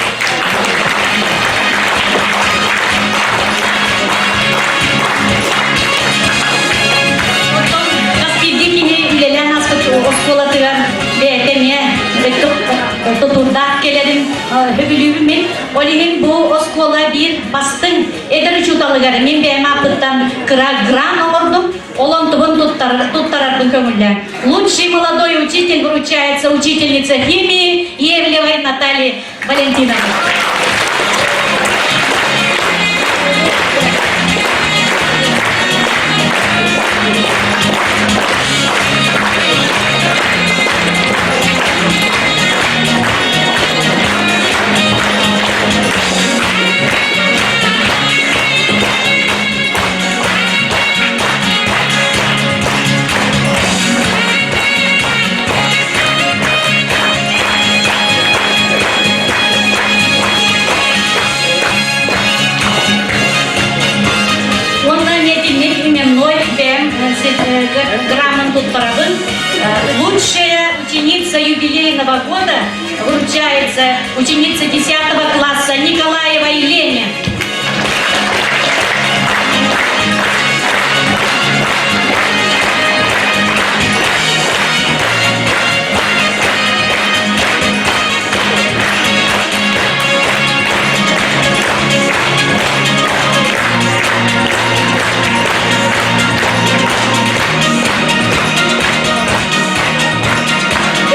Оттон хас биирдии киһи үлэлээн ааспыт оскуолатыгар бэйэтэ эмиэ тутурдаах кэлэрин сөбүлүүбүн мин. Ол иһин бу оскуола биир бастыҥ эдэр учууталыгар мин бэйэм ааппыттан кыра грант оҥордум. Ол онтубун туттарарбын көҥүллээн. Лучший молодой учитель вручается учительница химии Иевлевой Наталье Валентиновне. Уонна эмиэ именной бэйэм граммын туттарабын. Лучшая ученица юбилейного года вручается ученица 10 класса Николаева Елене.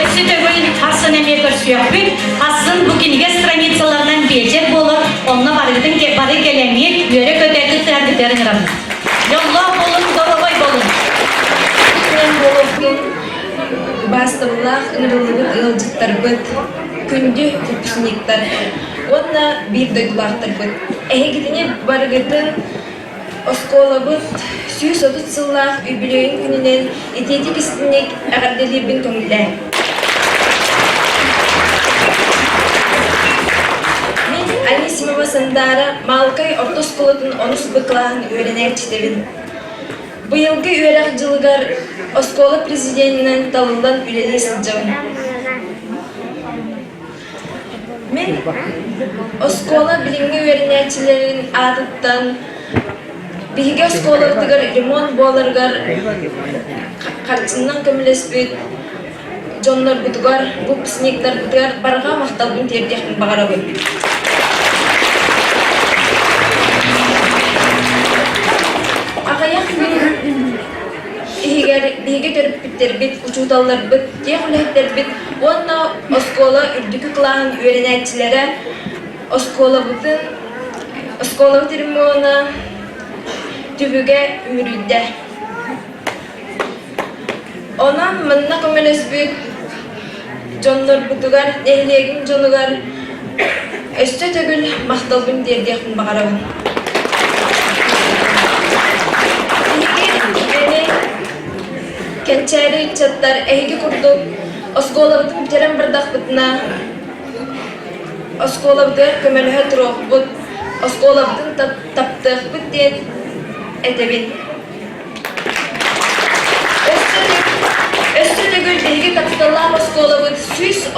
Өссө төгүл хассын эмиэ көрсүөхпүт. Хассын бу кинигэ страницаларынан биэчэр буолар, онно барыгытын бары кэлэҥҥит, үөрэ-көтө кыттыһаргытыгар ыҥырабын. Дьоллоох буолун, доруобай буолун! Буолуохтун убаастабыллаах ыҥырыллыбыт ыалдьыттарбыт, күндү выпускниктар уонна биир дойдулаахтарбыт. Эһигитини барыгытын Оскуолабыт 130 сыллаах үбүлүөйүн күнүнэн итиитик истиҥник эҕэрдэлиирбин көҥүллээҥ. Мин Анисимова Сандаара Маалыкай орто оскуолатын онус Б кылааһын үөрэнээччитэбин. Быйылгы үөрэх дьылыгар оскуола президенинэн талыллан үлэлии сылдьабын. Мин оскуола билиҥҥи үөрэнээччилэрин аатыттан биһиги оскуолабытыгар ремонт буоларыгар харчынан көмөлөспүт дьоннорбутугар, выпускниктарбытыгар барҕа махталбын тиэрдиэхпин баҕарабын. Аҕыйах күн иһигэр биһиги төрөппүттэрбит, учууталларбыт, тех үлэһиттэрбит уонна оскуола үрдүкү кылааһын үөрэнээччилэрэ оскуолабытын оскуолабыт ремона түбүгэ үмүрүйдэ. Онон манна көмөлөспүт дьоннорбутугар, нэһилиэгим дьонугар өссө төгүл махталбын тиэрдиэхпин баҕарабын. Биһиги кэнчээри ыччаттар эһиги курдук оскуолабытын бүтэрэн бардахпытына оскуолабытыгар көмөлөһө туруохпут, оскуолабытын таптыахпыт диэн этэбин. Өссө төгүл биһиги тапталлаах оскуолабыт 130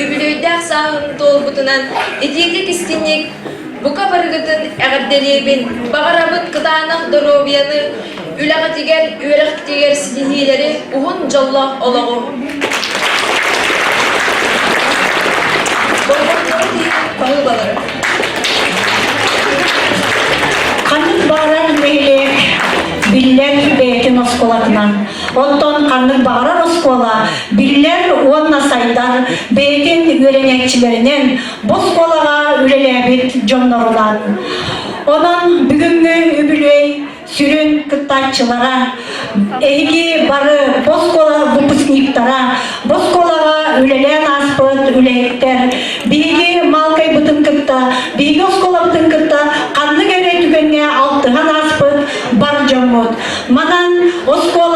үбүлүөйдээх сааһын туолбутунан итиитик истиҥник бука барыгытын эҕэрдэлиэбин! Баҕарабын кытаанах доруобуйаны, үлэҕитигэр, үөрэххитигэр ситиһиилэри, уһун дьоллоох олоҕу! Болҕомтоҕут иһин баһыыбалары! Ханнык баҕарар нэһилиэк биллэр бэйэтин оскуолатынан, оттон ханнык баҕарар оскуола биллэр уонна сайдар бэйэтин үөрэнээччилэринэн бу оскуолаҕа үлэлээбит дьоннорунан. Онон бүгүҥҥү үбүлүөй сүрүн кыттааччылара эһиги бары бу оскуола выпускниктара, бу оскуолаҕа үлэлээн ааспыт үлэһиттэр биһиги Маалкайбытын кытта, биһиги оскуолабытын кытта ханнык эрэ түгэҥҥэ алтыһан ааспыт бар дьоммут. Манан оскуола.